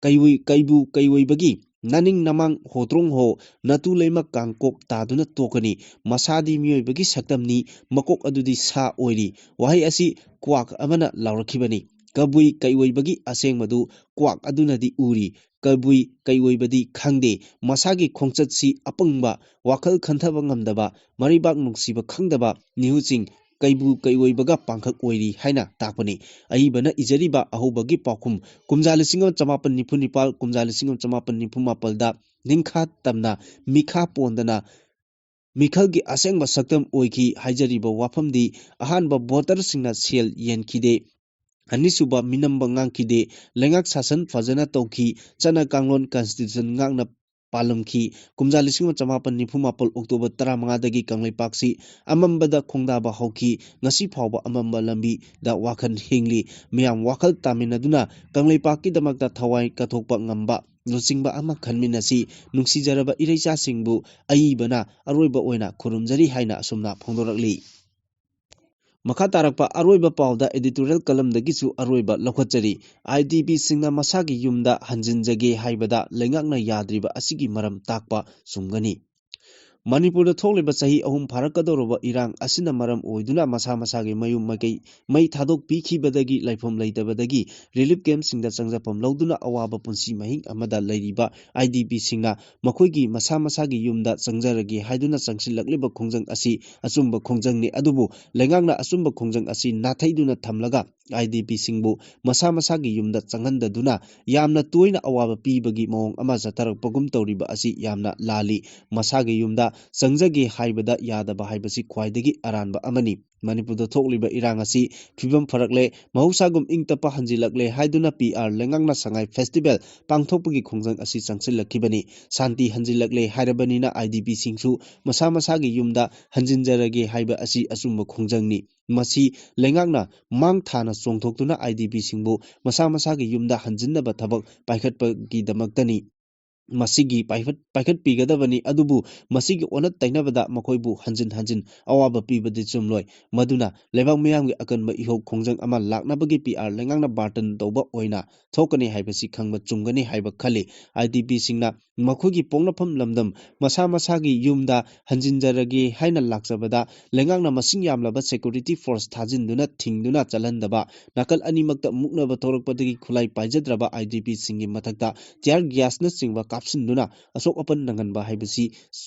ꯀꯩꯕꯨ ꯀꯩꯕꯨ ꯀꯩꯑꯣꯏꯕꯒꯤ ꯅꯅꯤꯡ ꯅꯃꯥꯡ ꯍꯣꯇ꯭ꯔꯣꯡ ꯍꯣ ꯅꯇꯨ ꯂꯩꯃ ꯀꯥꯡꯀꯣꯛ ꯇꯥꯗꯨꯅ ꯇꯣꯛꯀꯅꯤ꯫ ꯃꯁꯥꯗꯤ ꯃꯤꯑꯣꯏꯕꯒꯤ ꯁꯛꯇꯝꯅꯤ, ꯃꯀꯣꯛ ꯑꯗꯨꯗꯤ ꯁꯥ ꯑꯣꯏꯔꯤ꯫ ꯋꯥꯍꯩ ꯑꯁꯤ ꯀ꯭ꯋꯥꯛ ꯑꯃꯅ ꯂꯥꯎꯔꯛꯈꯤꯕꯅꯤ꯫ ꯀꯕꯨꯏ ꯀꯩꯑꯣꯏꯕꯒꯤ ꯑꯁꯦꯡꯕꯗꯨ ꯀ꯭ꯋꯥꯛ ꯑꯗꯨꯅꯗꯤ ꯎꯔꯤ, ꯀꯕꯨꯏ ꯀꯩꯑꯣꯏꯕꯗꯤ ꯈꯪꯗꯦ꯫ ꯃꯁꯥꯒꯤ ꯈꯣꯡꯆꯠꯁꯤ ꯑꯄꯪꯕ, ꯋꯥꯈꯜ ꯈꯟꯊꯕ ꯉꯝꯗꯕ, ꯃꯔꯩꯕꯥꯛ ꯅꯨꯡꯁꯤꯕ ꯈꯪꯗꯕ ꯅꯤꯍꯨꯆꯤꯡ ꯀꯩꯕꯨ ꯀꯩꯑꯣꯏꯕꯒ ꯄꯥꯡꯈꯛ ꯑꯣꯏꯔꯤ ꯍꯥꯏꯅ ꯇꯥꯛꯄꯅꯤ꯫ ꯑꯏꯕꯅ ꯏꯖꯔꯤꯕ ꯑꯍꯧꯕꯒꯤ ꯄꯥꯎꯈꯨꯝ ꯀꯨꯝꯖꯥ ꯂꯤꯁꯤꯡ ꯑꯃ ꯆꯃꯥꯄꯟ ꯅꯤꯐꯨ ꯅꯤꯄꯥꯜ, ꯀꯨꯝꯖꯥ ꯂꯤꯁꯤꯡ ꯑꯃ ꯆꯃꯥꯄꯟ ꯅꯤꯐꯨ ꯃꯥꯄꯜꯗ ꯅꯤꯡꯈꯥ ꯇꯝꯅ ꯃꯤꯈꯥ ꯄꯣꯟꯗꯅ ꯃꯤꯈꯜꯒꯤ ꯑꯁꯦꯡꯕ ꯁꯛꯇꯝ ꯑꯣꯏꯈꯤ ꯍꯥꯏꯖꯔꯤꯕ ꯋꯥꯐꯝꯗꯤ ꯑꯍꯥꯟꯕ ꯚꯣꯇꯔꯁꯤꯡꯅ ꯁꯦꯜ ꯌꯦꯟꯈꯤꯗꯦ, ꯑꯅꯤꯁꯨꯕ ꯃꯤꯅꯝꯕ ꯉꯥꯡꯈꯤꯗꯦ, ꯂꯩꯉꯥꯛ ꯁꯥꯁꯟ ꯐꯖꯅ ꯇꯧꯈꯤ, ꯆꯠꯅ ꯀꯥꯡꯂꯣꯟ constitution ꯉꯥꯛꯅ ꯄꯥꯜꯂꯝꯈꯤ꯫ ꯀꯨꯝꯖꯥ ꯂꯤꯁꯤꯡ ꯑꯃ ꯆꯃꯥꯄꯟ ꯅꯤꯐꯨ ꯃꯥꯄꯜ October ꯇꯔꯥꯃꯉꯥꯗꯒꯤ ꯀꯪꯂꯩꯄꯥꯛꯁꯤ ꯑꯃꯝꯕꯗ ꯈꯣꯡꯗꯥꯕ ꯍꯧꯈꯤ꯫ ꯉꯁꯤ ꯐꯥꯎꯕ ꯑꯃꯝꯕ ꯂꯝꯕꯤꯗ ꯋꯥꯈꯜ ꯍꯤꯡꯂꯤ꯫ ꯃꯤꯌꯥꯝ ꯋꯥꯈꯜ ꯇꯥꯃꯤꯟꯅꯗꯨꯅ ꯀꯪꯂꯩꯄꯥꯛꯀꯤꯗꯃꯛꯇ ꯊꯋꯥꯏ ꯀꯠꯊꯣꯛꯄ ꯉꯝꯕ ꯂꯨꯆꯤꯡꯕ ꯑꯃ ꯈꯟꯃꯤꯟꯅꯁꯤ꯫ ꯅꯨꯡꯁꯤꯖꯔꯕ ꯏꯔꯩꯆꯥꯁꯤꯡꯕꯨ ꯑꯏꯕꯅ ꯑꯔꯣꯏꯕ ꯑꯣꯏꯅ ꯈꯨꯔꯨꯝꯖꯔꯤ ꯍꯥꯏꯅ ꯑꯁꯨꯝꯅ ꯐꯣꯡꯗꯣꯔꯛꯂꯤ꯫ ꯃꯈꯥ ꯇꯥꯔꯛꯄ ꯑꯔꯣꯏꯕ ꯄꯥꯎꯗ editorial columnꯗꯒꯤꯁꯨ ꯑꯔꯣꯏꯕ ꯂꯧꯈꯠꯆꯔꯤ꯫ IDPꯁꯤꯡꯅ ꯃꯁꯥꯒꯤ ꯌꯨꯝꯗ ꯍꯟꯖꯤꯟꯖꯒꯦ ꯍꯥꯏꯕꯗ ꯂꯩꯉꯥꯛꯅ ꯌꯥꯗ꯭ꯔꯤꯕ ꯑꯁꯤꯒꯤ ꯃꯔꯝ ꯇꯥꯛꯄ ꯆꯨꯝꯒꯅꯤ꯫ ꯃꯅꯤꯄꯨꯔꯗ ꯊꯣꯛꯂꯤꯕ ꯆꯍꯤ ꯑꯍꯨꯝ ꯐꯥꯔꯛꯀꯗꯧꯔꯕ ꯏꯔꯥꯡ ꯑꯁꯤꯅ ꯃꯔꯝ ꯑꯣꯏꯗꯨꯅ ꯃꯁꯥ ꯃꯁꯥꯒꯤ ꯃꯌꯨꯝ ꯃꯀꯩ ꯃꯩ ꯊꯥꯗꯣꯛꯄꯤꯈꯤꯕꯗꯒꯤ ꯂꯩꯐꯝ ꯂꯩꯇꯕꯗꯒꯤ relief campꯁꯤꯡꯗ ꯆꯪꯖꯐꯝ ꯂꯧꯗꯨꯅ ꯑꯋꯥꯕ ꯄꯨꯟꯁꯤ ꯃꯍꯤꯡ ꯑꯃꯗ ꯂꯩꯔꯤꯕ IDPꯁꯤꯡꯅ ꯃꯈꯣꯏꯒꯤ ꯃꯁꯥ ꯃꯁꯥꯒꯤ ꯌꯨꯝꯗ ꯆꯪꯖꯔꯒꯦ ꯍꯥꯏꯗꯨꯅ ꯆꯪꯁꯤꯜꯂꯛꯂꯤꯕ ꯈꯣꯡꯖꯪ ꯑꯁꯤ ꯑꯆꯨꯝꯕ ꯈꯣꯡꯖꯪꯅꯤ꯫ ꯑꯗꯨꯕꯨ ꯂꯩꯉꯥꯛꯅ ꯑꯆꯨꯝꯕ ꯈꯣꯡꯖꯪ ꯑꯁꯤ ꯅꯥꯊꯩꯗꯨꯅ ꯊꯝꯂꯒ IDPꯁꯤꯡꯕꯨ ꯃꯁꯥ ꯃꯁꯥꯒꯤ ꯌꯨꯝꯗ ꯆꯪꯍꯟꯗꯗꯨꯅ ꯌꯥꯝꯅ ꯇꯣꯏꯅ ꯑꯋꯥꯕ ꯄꯤꯕꯒꯤ ꯃꯑꯣꯡ ꯑꯃ ꯆꯠꯊꯔꯛꯄꯒꯨꯝ ꯇꯧꯔꯤꯕ ꯑꯁꯤ ꯌꯥꯝꯅ ꯂꯥꯜꯂꯤ꯫ ꯃꯁꯥꯒꯤ ꯌꯨꯝꯗ ꯆꯪꯖꯒꯦ ꯍꯥꯏꯕꯗ ꯌꯥꯗꯕ ꯍꯥꯏꯕꯁꯤ ꯈ꯭ꯋꯥꯏꯗꯒꯤ ꯑꯔꯥꯟꯕ ꯑꯃꯅꯤ꯫ ꯃꯅꯤꯄꯨꯔꯗ ꯊꯣꯛꯂꯤꯕ ꯏꯔꯥꯡ ꯑꯁꯤ ꯐꯤꯕꯝ ꯐꯔꯛꯂꯦ, ꯃꯍꯧꯁꯥꯒꯨꯝ ꯏꯪ ꯇꯞꯄ ꯍꯟꯖꯤꯜꯂꯛꯂꯦ ꯍꯥꯏꯗꯨꯅ PR ꯂꯩꯉꯥꯛꯅ ꯁꯉꯥꯏ festival ꯄꯥꯡꯊꯣꯛꯄꯒꯤ ꯈꯣꯡꯖꯪ ꯑꯁꯤ ꯆꯪꯁꯤꯜꯂꯛꯈꯤꯕꯅꯤ꯫ ꯁꯥꯟꯇꯤ ꯍꯟꯖꯤꯜꯂꯛꯂꯦ ꯍꯥꯏꯔꯕꯅꯤꯅ IDPꯁꯤꯡꯁꯨ ꯃꯁꯥ ꯃꯁꯥꯒꯤ ꯌꯨꯝꯗ ꯍꯟꯖꯤꯟꯖꯔꯒꯦ ꯍꯥꯏꯕ ꯑꯁꯤ ꯑꯆꯨꯝꯕ ꯈꯣꯡꯖꯪꯅꯤ꯫ ꯃꯁꯤ ꯂꯩꯉꯥꯛꯅ ꯃꯥꯡ ꯊꯥꯅ ꯆꯣꯡꯊꯣꯛꯇꯨꯅ IDPꯁꯤꯡꯕꯨ ꯃꯁꯥ ꯃꯁꯥꯒꯤ ꯌꯨꯝꯗ ꯍꯟꯖꯤꯟꯅꯕ ꯊꯕꯛ ꯄꯥꯏꯈꯠꯄꯒꯤꯗꯃꯛꯇꯅꯤ꯫ ꯃꯁꯤꯒꯤ ꯄꯥꯏꯈꯠ-, ꯄꯥꯏꯈꯠꯄꯤꯒꯗꯕꯅꯤ꯫ ꯑꯗꯨꯕꯨ ꯃꯁꯤꯒꯤ ꯑꯣꯟꯅ ꯇꯩꯅꯕꯗ ꯃꯈꯣꯏꯕꯨ ꯍꯟꯖꯤꯟ ꯍꯟꯖꯤꯟ ꯑꯋꯥꯕ ꯄꯤꯕꯗꯤ ꯆꯨꯝꯂꯣꯏ꯫ ꯃꯗꯨꯅ ꯂꯩꯕꯥꯛ ꯃꯤꯌꯥꯝꯒꯤ ꯑꯀꯟꯕ ꯏꯍꯧ ꯈꯣꯡꯖꯪ ꯑꯃ ꯂꯥꯛꯅꯕꯒꯤ ꯄꯤ ꯑꯥꯔ ꯂꯩꯉꯥꯛꯅ ꯕꯥꯔꯇꯟ ꯇꯧꯕ ꯑꯣꯏꯅ ꯊꯣꯛꯀꯅꯤ ꯍꯥꯏꯕꯁꯤ ꯈꯪꯕ ꯆꯨꯝꯒꯅꯤ ꯍꯥꯏꯕ ꯈꯜꯂꯤ꯫ ꯑꯥꯏ ꯗꯤ ꯄꯤꯁꯤꯡꯅ ꯃꯈꯣꯏꯒꯤ ꯄꯣꯛꯅꯐꯝ ꯂꯝꯗꯝ ꯃꯁꯥ ꯃꯁꯥꯒꯤ ꯌꯨꯝꯗ ꯍꯟꯖꯤꯟꯖꯔꯒꯦ ꯍꯥꯏꯅ ꯂꯥꯛꯆꯕꯗ ꯂꯩꯉꯥꯛꯅ ꯃꯁꯤꯡ ꯌꯥꯝꯂꯕ ꯁꯦꯀ꯭ꯌꯨꯔꯤꯇꯤ ꯐꯣꯔꯁ ꯊꯥꯖꯤꯟꯗꯨꯅ ꯊꯤꯡꯗꯨꯅ ꯆꯠꯍꯟꯗꯕ, ꯅꯥꯀꯜ ꯑꯅꯤꯃꯛꯇ ꯃꯨꯛꯅꯕ ꯊꯣꯔꯛꯄꯗꯒꯤ ꯈꯨꯠꯂꯥꯏ ꯄꯥꯏꯖꯗ꯭ꯔꯕ ꯑꯥꯏ ꯗꯤ ꯄꯤꯁꯤꯡꯒꯤ ꯃꯊꯛꯇ ꯇꯤꯌꯥꯔ ꯒ꯭ꯌꯥꯁꯅꯆꯤꯡꯕ ꯀꯥꯞꯁꯤꯟꯗꯨꯅ ꯑꯁꯣꯛ ꯑꯄꯟ ꯅꯪꯍꯟꯕ ꯍꯥꯏꯕꯁꯤ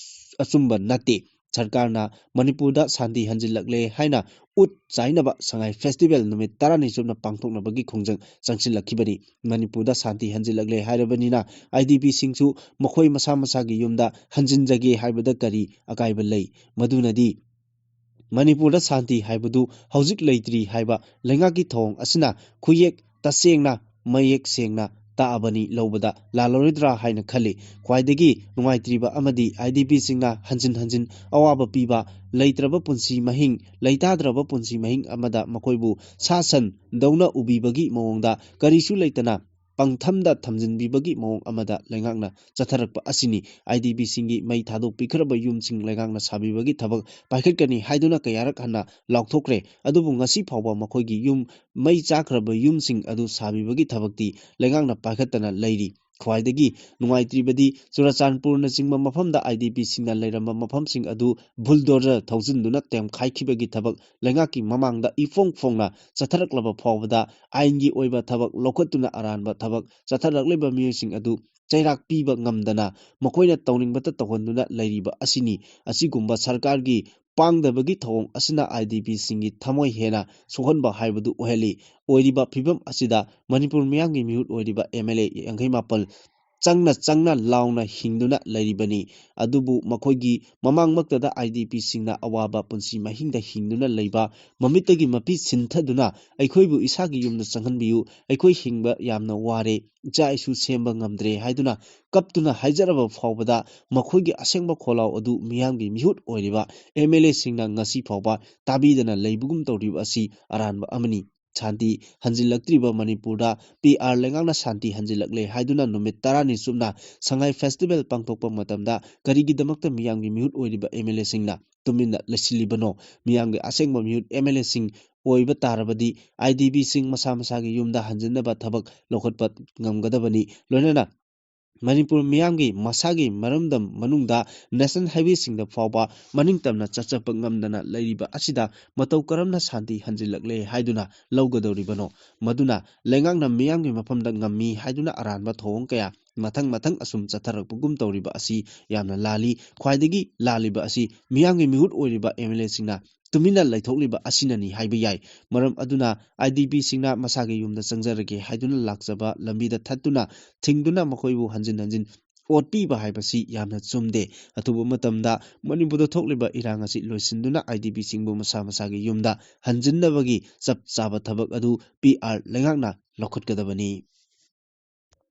ꯑꯆꯨꯝꯕ ꯅꯠꯇꯦ꯫ ꯁꯔꯀꯥꯔꯅ ꯃꯅꯤꯄꯨꯔꯗ ꯁꯥꯟꯇꯤ ꯍꯟꯖꯤꯜꯂꯛꯂꯦ ꯍꯥꯏꯅ ꯎꯠ ꯆꯥꯏꯅꯕ ꯁꯉꯥꯏ ꯐꯦꯁꯇꯤꯚꯦꯜ ꯅꯨꯃꯤꯠ ꯇꯔꯥꯅꯤ ꯆꯨꯞꯅ ꯄꯥꯡꯊꯣꯛꯅꯕꯒꯤ ꯈꯣꯡꯖꯪ ꯆꯪꯁꯤꯜꯂꯛꯈꯤꯕꯅꯤ꯫ ꯃꯅꯤꯄꯨꯔꯗ ꯁꯥꯟꯇꯤ ꯍꯟꯖꯤꯜꯂꯛꯂꯦ ꯍꯥꯏꯔꯕꯅꯤꯅ ꯑꯥꯏ ꯗꯤ ꯄꯤꯁꯤꯡꯁꯨ ꯃꯈꯣꯏ ꯃꯁꯥ ꯃꯁꯥꯒꯤ ꯌꯨꯝꯗ ꯍꯟꯖꯤꯟꯖꯒꯦ ꯍꯥꯏꯕꯗ ꯀꯔꯤ ꯑꯀꯥꯏꯕ ꯂꯩ? ꯃꯗꯨꯅꯗꯤ ꯃꯅꯤꯄꯨꯔꯗ ꯁꯥꯟꯇꯤ ꯍꯥꯏꯕꯗꯨ ꯍꯧꯖꯤꯛ ꯂꯩꯇ꯭ꯔꯤ ꯍꯥꯏꯕ ꯂꯩꯉꯥꯛꯀꯤ ꯊꯧꯑꯣꯡ ꯑꯁꯤꯅ ꯈꯨꯌꯦꯛ ꯇꯁꯦꯡꯅ, ꯃꯌꯦꯛ ꯁꯦꯡꯅ ꯇꯥꯛꯑꯕꯅꯤ ꯂꯧꯕꯗ ꯂꯥꯜꯂꯔꯣꯏꯗ꯭ꯔꯥ ꯍꯥꯏꯅ ꯈꯜꯂꯤ꯫ ꯈ꯭ꯋꯥꯏꯗꯒꯤ ꯅꯨꯡꯉꯥꯏꯇ꯭ꯔꯤꯕ ꯑꯃꯗꯤ ꯑꯥꯏ ꯗꯤ ꯄꯤꯁꯤꯡꯅ ꯍꯟꯖꯤꯟ ꯍꯟꯖꯤꯟ ꯑꯋꯥꯕ ꯄꯤꯕ, ꯂꯩꯇ꯭ꯔꯕ ꯄꯨꯟꯁꯤ ꯃꯍꯤꯡ, ꯂꯩꯇꯥꯗ꯭ꯔꯕ ꯄꯨꯟꯁꯤ ꯃꯍꯤꯡ ꯑꯃꯗ ꯃꯈꯣꯏꯕꯨ ꯁꯥ ꯁꯟꯗꯧꯅ ꯎꯕꯤꯕꯒꯤ ꯃꯑꯣꯡꯗ ꯀꯔꯤꯁꯨ ꯂꯩꯇꯅ ꯄꯪꯊꯝꯗ ꯊꯝꯖꯤꯟꯕꯤꯕꯒꯤ ꯃꯑꯣꯡ ꯑꯃꯗ ꯂꯩꯉꯥꯛꯅ ꯆꯠꯊꯔꯛꯄ ꯑꯁꯤꯅꯤ꯫ ꯑꯥꯏ ꯗꯤ ꯄꯤꯁꯤꯡꯒꯤ ꯃꯩ ꯊꯥꯗꯣꯛꯄꯤꯈ꯭ꯔꯕ ꯌꯨꯝꯁꯤꯡ ꯂꯩꯉꯥꯛꯅ ꯁꯥꯕꯤꯕꯒꯤ ꯊꯕꯛ ꯄꯥꯏꯈꯠꯀꯅꯤ ꯍꯥꯏꯗꯨꯅ ꯀꯌꯥꯔꯛ ꯍꯟꯅ ꯂꯥꯎꯊꯣꯛꯈ꯭ꯔꯦ꯫ ꯑꯗꯨꯕꯨ ꯉꯁꯤ ꯐꯥꯎꯕ ꯃꯈꯣꯏꯒꯤ ꯌꯨꯝ, ꯃꯩ ꯆꯥꯛꯈ꯭ꯔꯕ ꯌꯨꯝꯁꯤꯡ ꯑꯗꯨ ꯁꯥꯕꯤꯕꯒꯤ ꯊꯕꯛꯇꯤ ꯂꯩꯉꯥꯛꯅ ꯄꯥꯏꯈꯠꯇꯅ ꯂꯩꯔꯤ꯫ ꯈ꯭ꯋꯥꯏꯗꯒꯤ ꯅꯨꯡꯉꯥꯏꯇ꯭ꯔꯤꯕꯗꯤ ꯆꯨꯔꯆꯥꯟꯄꯨꯔꯅꯆꯤꯡꯕ ꯃꯐꯝꯗ ꯑꯥꯏ ꯗꯤ ꯄꯤꯁꯤꯡꯅ ꯂꯩꯔꯝꯕ ꯃꯐꯝꯁꯤꯡ ꯑꯗꯨ ꯕꯨꯜꯗꯣꯖꯔ ꯊꯧꯖꯤꯟꯗꯨꯅ ꯇꯦꯝꯈꯥꯏꯈꯤꯕꯒꯤ ꯊꯕꯛ ꯂꯩꯉꯥꯛꯀꯤ ꯃꯃꯥꯡꯗ ꯏꯐꯣꯡ ꯐꯣꯡꯅ ꯆꯠꯊꯔꯛꯂꯕ ꯐꯥꯎꯕꯗ ꯑꯥꯏꯟꯒꯤ ꯑꯣꯏꯕ ꯊꯕꯛ ꯂꯧꯈꯠꯇꯨꯅ ꯑꯔꯥꯟꯕ ꯊꯕꯛ ꯆꯠꯊꯔꯛꯂꯤꯕ ꯃꯤꯑꯣꯏꯁꯤꯡ ꯑꯗꯨ ꯆꯩꯔꯥꯛ ꯄꯤꯕ ꯉꯝꯗꯅ ꯃꯈꯣꯏꯅ ꯇꯧꯅꯤꯡꯕꯇ ꯇꯧꯍꯟꯗꯨꯅ ꯂꯩꯔꯤꯕ ꯑꯁꯤꯅꯤ꯫ ꯑꯁꯤꯒꯨꯝꯕ ꯁꯔꯀꯥꯔꯒꯤ ꯄꯥꯡꯗꯕꯒꯤ ꯊꯧꯑꯣꯡ ꯑꯁꯤꯅ ꯑꯥꯏ ꯗꯤ ꯄꯤꯁꯤꯡꯒꯤ ꯊꯃꯣꯏ ꯍꯦꯟꯅ ꯁꯣꯛꯍꯟꯕ ꯍꯥꯏꯕꯗꯨ ꯑꯣꯏꯍꯜꯂꯤ꯫ ꯑꯣꯏꯔꯤꯕ ꯐꯤꯕꯝ ꯑꯁꯤꯗ ꯃꯅꯤꯄꯨꯔ ꯃꯤꯌꯥꯝꯒꯤ ꯃꯤꯍꯨꯠ ꯑꯣꯏꯔꯤꯕ ꯑꯦꯝ ꯑꯦꯜ ꯑꯦ ꯌꯥꯡꯈꯩ ꯃꯥꯄꯜ ꯆꯪꯅ ꯆꯪꯅ ꯂꯥꯎꯅ ꯍꯤꯡꯗꯨꯅ ꯂꯩꯔꯤꯕꯅꯤ꯫ ꯑꯗꯨꯕꯨ ꯃꯈꯣꯏꯒꯤ ꯃꯃꯥꯡꯃꯛꯇꯗ ꯑꯥꯏ ꯗꯤ ꯄꯤꯁꯤꯡꯅ ꯑꯋꯥꯕ ꯄꯨꯟꯁꯤ ꯃꯍꯤꯡꯗ ꯍꯤꯡꯗꯨꯅ ꯂꯩꯕ, ꯃꯃꯤꯠꯇꯒꯤ ꯃꯄꯤ ꯁꯤꯟꯊꯗꯨꯅ ꯑꯩꯈꯣꯏꯕꯨ ꯏꯁꯥꯒꯤ ꯌꯨꯝꯗ ꯆꯪꯍꯟꯕꯤꯌꯨ, ꯑꯩꯈꯣꯏ ꯍꯤꯡꯕ ꯌꯥꯝꯅ ꯋꯥꯔꯦ, ꯏꯆꯥ ꯏꯁꯨ ꯁꯦꯝꯕ ꯉꯝꯗ꯭ꯔꯦ ꯍꯥꯏꯗꯨꯅ ꯀꯞꯇꯨꯅ ꯍꯥꯏꯖꯔꯕ ꯐꯥꯎꯕꯗ ꯃꯈꯣꯏꯒꯤ ꯑꯁꯦꯡꯕ ꯈꯣꯜꯂꯥꯎ ꯑꯗꯨ ꯃꯤꯌꯥꯝꯒꯤ ꯃꯤꯍꯨꯠ ꯑꯣꯏꯔꯤꯕ ꯑꯦꯝ ꯑꯦꯜ ꯑꯦꯁꯤꯡꯅ ꯉꯁꯤ ꯐꯥꯎꯕ ꯇꯥꯕꯤꯗꯅ ꯂꯩꯕꯒꯨꯝ ꯇꯧꯔꯤꯕ ꯑꯁꯤ ꯑꯔꯥꯟꯕ ꯑꯃꯅꯤ꯫ ꯁꯥꯟꯇꯤ ꯍꯟꯖꯤꯜꯂꯛꯇ꯭ꯔꯤꯕ ꯃꯅꯤꯄꯨꯔꯗ ꯄꯤ ꯑꯥꯔ ꯂꯩꯉꯥꯛꯅ ꯁꯥꯟꯇꯤ ꯍꯟꯖꯤꯜꯂꯛꯂꯦ ꯍꯥꯏꯗꯨꯅ ꯅꯨꯃꯤꯠ ꯇꯔꯥꯅꯤ ꯆꯨꯞꯅ ꯁꯉꯥꯏ ꯐꯦꯁꯇꯤꯚꯦꯜ ꯄꯥꯡꯊꯣꯛꯄ ꯃꯇꯝꯗ ꯀꯔꯤꯒꯤꯗꯃꯛꯇ ꯃꯤꯌꯥꯝꯒꯤ ꯃꯤꯍꯨꯠ ꯑꯣꯏꯔꯤꯕ ꯑꯦꯝ ꯑꯦꯜ ꯑꯦꯁꯤꯡꯅ ꯇꯨꯃꯤꯟꯅ ꯂꯩꯁꯤꯜꯂꯤꯕꯅꯣ? ꯃꯤꯌꯥꯝꯒꯤ ꯑꯁꯦꯡꯕ ꯃꯤꯍꯨꯠ ꯑꯦꯝ ꯑꯦꯜ ꯑꯦꯁꯤꯡ ꯑꯣꯏꯕ ꯇꯥꯔꯕꯗꯤ ꯑꯥꯏ ꯗꯤ ꯕꯤꯁꯤꯡ ꯃꯁꯥ ꯃꯁꯥꯒꯤ ꯌꯨꯝꯗ ꯍꯟꯖꯤꯟꯅꯕ ꯊꯕꯛ ꯂꯧꯈꯠꯄ ꯉꯝꯒꯗꯕꯅꯤ꯫ ꯂꯣꯏꯅꯅ ꯃꯅꯤꯄꯨꯔ ꯃꯤꯌꯥꯝꯒꯤ ꯃꯁꯥꯒꯤ ꯃꯔꯝꯗꯝ ꯃꯅꯨꯡꯗ ꯅꯦꯁꯅꯦꯜ ꯍꯥꯏꯋꯦꯁꯤꯡꯗ ꯐꯥꯎꯕ ꯃꯅꯤꯡ ꯇꯝꯅ ꯆꯠꯆꯕ ꯉꯝꯗꯅ ꯂꯩꯔꯤꯕ ꯑꯁꯤꯗ ꯃꯇꯧ ꯀꯔꯝꯅ ꯁꯥꯟꯇꯤ ꯍꯟꯖꯤꯜꯂꯛꯂꯦ ꯍꯥꯏꯗꯨꯅ ꯂꯧꯒꯗꯧꯔꯤꯕꯅꯣ? ꯃꯗꯨꯅ ꯂꯩꯉꯥꯛꯅ ꯃꯤꯌꯥꯝꯒꯤ ꯃꯐꯝꯗ ꯉꯝꯃꯤ ꯍꯥꯏꯗꯨꯅ ꯑꯔꯥꯟꯕ ꯊꯧꯑꯣꯡ ꯀꯌꯥ ꯃꯊꯪ ꯃꯊꯪ ꯑꯁꯨꯝ ꯆꯠꯊꯔꯛꯄꯒꯨꯝ ꯇꯧꯔꯤꯕ ꯑꯁꯤ ꯌꯥꯝꯅ ꯂꯥꯜꯂꯤ꯫ ꯈ꯭ꯋꯥꯏꯗꯒꯤ ꯂꯥꯜꯂꯤꯕ ꯑꯁꯤ ꯃꯤꯌꯥꯝꯒꯤ ꯃꯤꯍꯨꯠ ꯑꯣꯏꯔꯤꯕ ꯑꯦꯝ ꯑꯦꯜ ꯑꯦꯁꯤꯡꯅ ꯇꯨꯃꯤꯟꯅ ꯂꯩꯊꯣꯛꯂꯤꯕ ꯑꯁꯤꯅꯅꯤ ꯍꯥꯏꯕ ꯌꯥꯏ꯫ ꯃꯔꯝ ꯑꯗꯨꯅ ꯑꯥꯏ ꯗꯤ ꯕꯤꯁꯤꯡꯅ ꯃꯁꯥꯒꯤ ꯌꯨꯝꯗ ꯆꯪꯖꯔꯒꯦ ꯍꯥꯏꯗꯨꯅ ꯂꯥꯛꯆꯕ ꯂꯝꯕꯤꯗ ꯊꯠꯇꯨꯅ ꯊꯤꯡꯗꯨꯅ ꯃꯈꯣꯏꯕꯨ ꯍꯟꯖꯤꯟ ꯍꯟꯖꯤꯟ ꯑꯣꯠꯄꯤꯕ ꯍꯥꯏꯕꯁꯤ ꯌꯥꯝꯅ ꯆꯨꯝꯗꯦ꯫ ꯑꯊꯨꯕ ꯃꯇꯝꯗ ꯃꯅꯤꯄꯨꯔꯗ ꯊꯣꯛꯂꯤꯕ ꯏꯔꯥꯡ ꯑꯁꯤ ꯂꯣꯏꯁꯤꯟꯗꯨꯅ ꯑꯥꯏ ꯗꯤ ꯕꯤꯁꯤꯡꯕꯨ ꯃꯁꯥ ꯃꯁꯥꯒꯤ ꯌꯨꯝꯗ ꯍꯟꯖꯤꯟꯅꯕꯒꯤ ꯆꯞ ꯆꯥꯕ ꯊꯕꯛ ꯑꯗꯨ ꯄꯤ ꯑꯥꯔ ꯂꯩꯉꯥꯛꯅ ꯂꯧꯈꯠꯀꯗꯕꯅꯤ꯫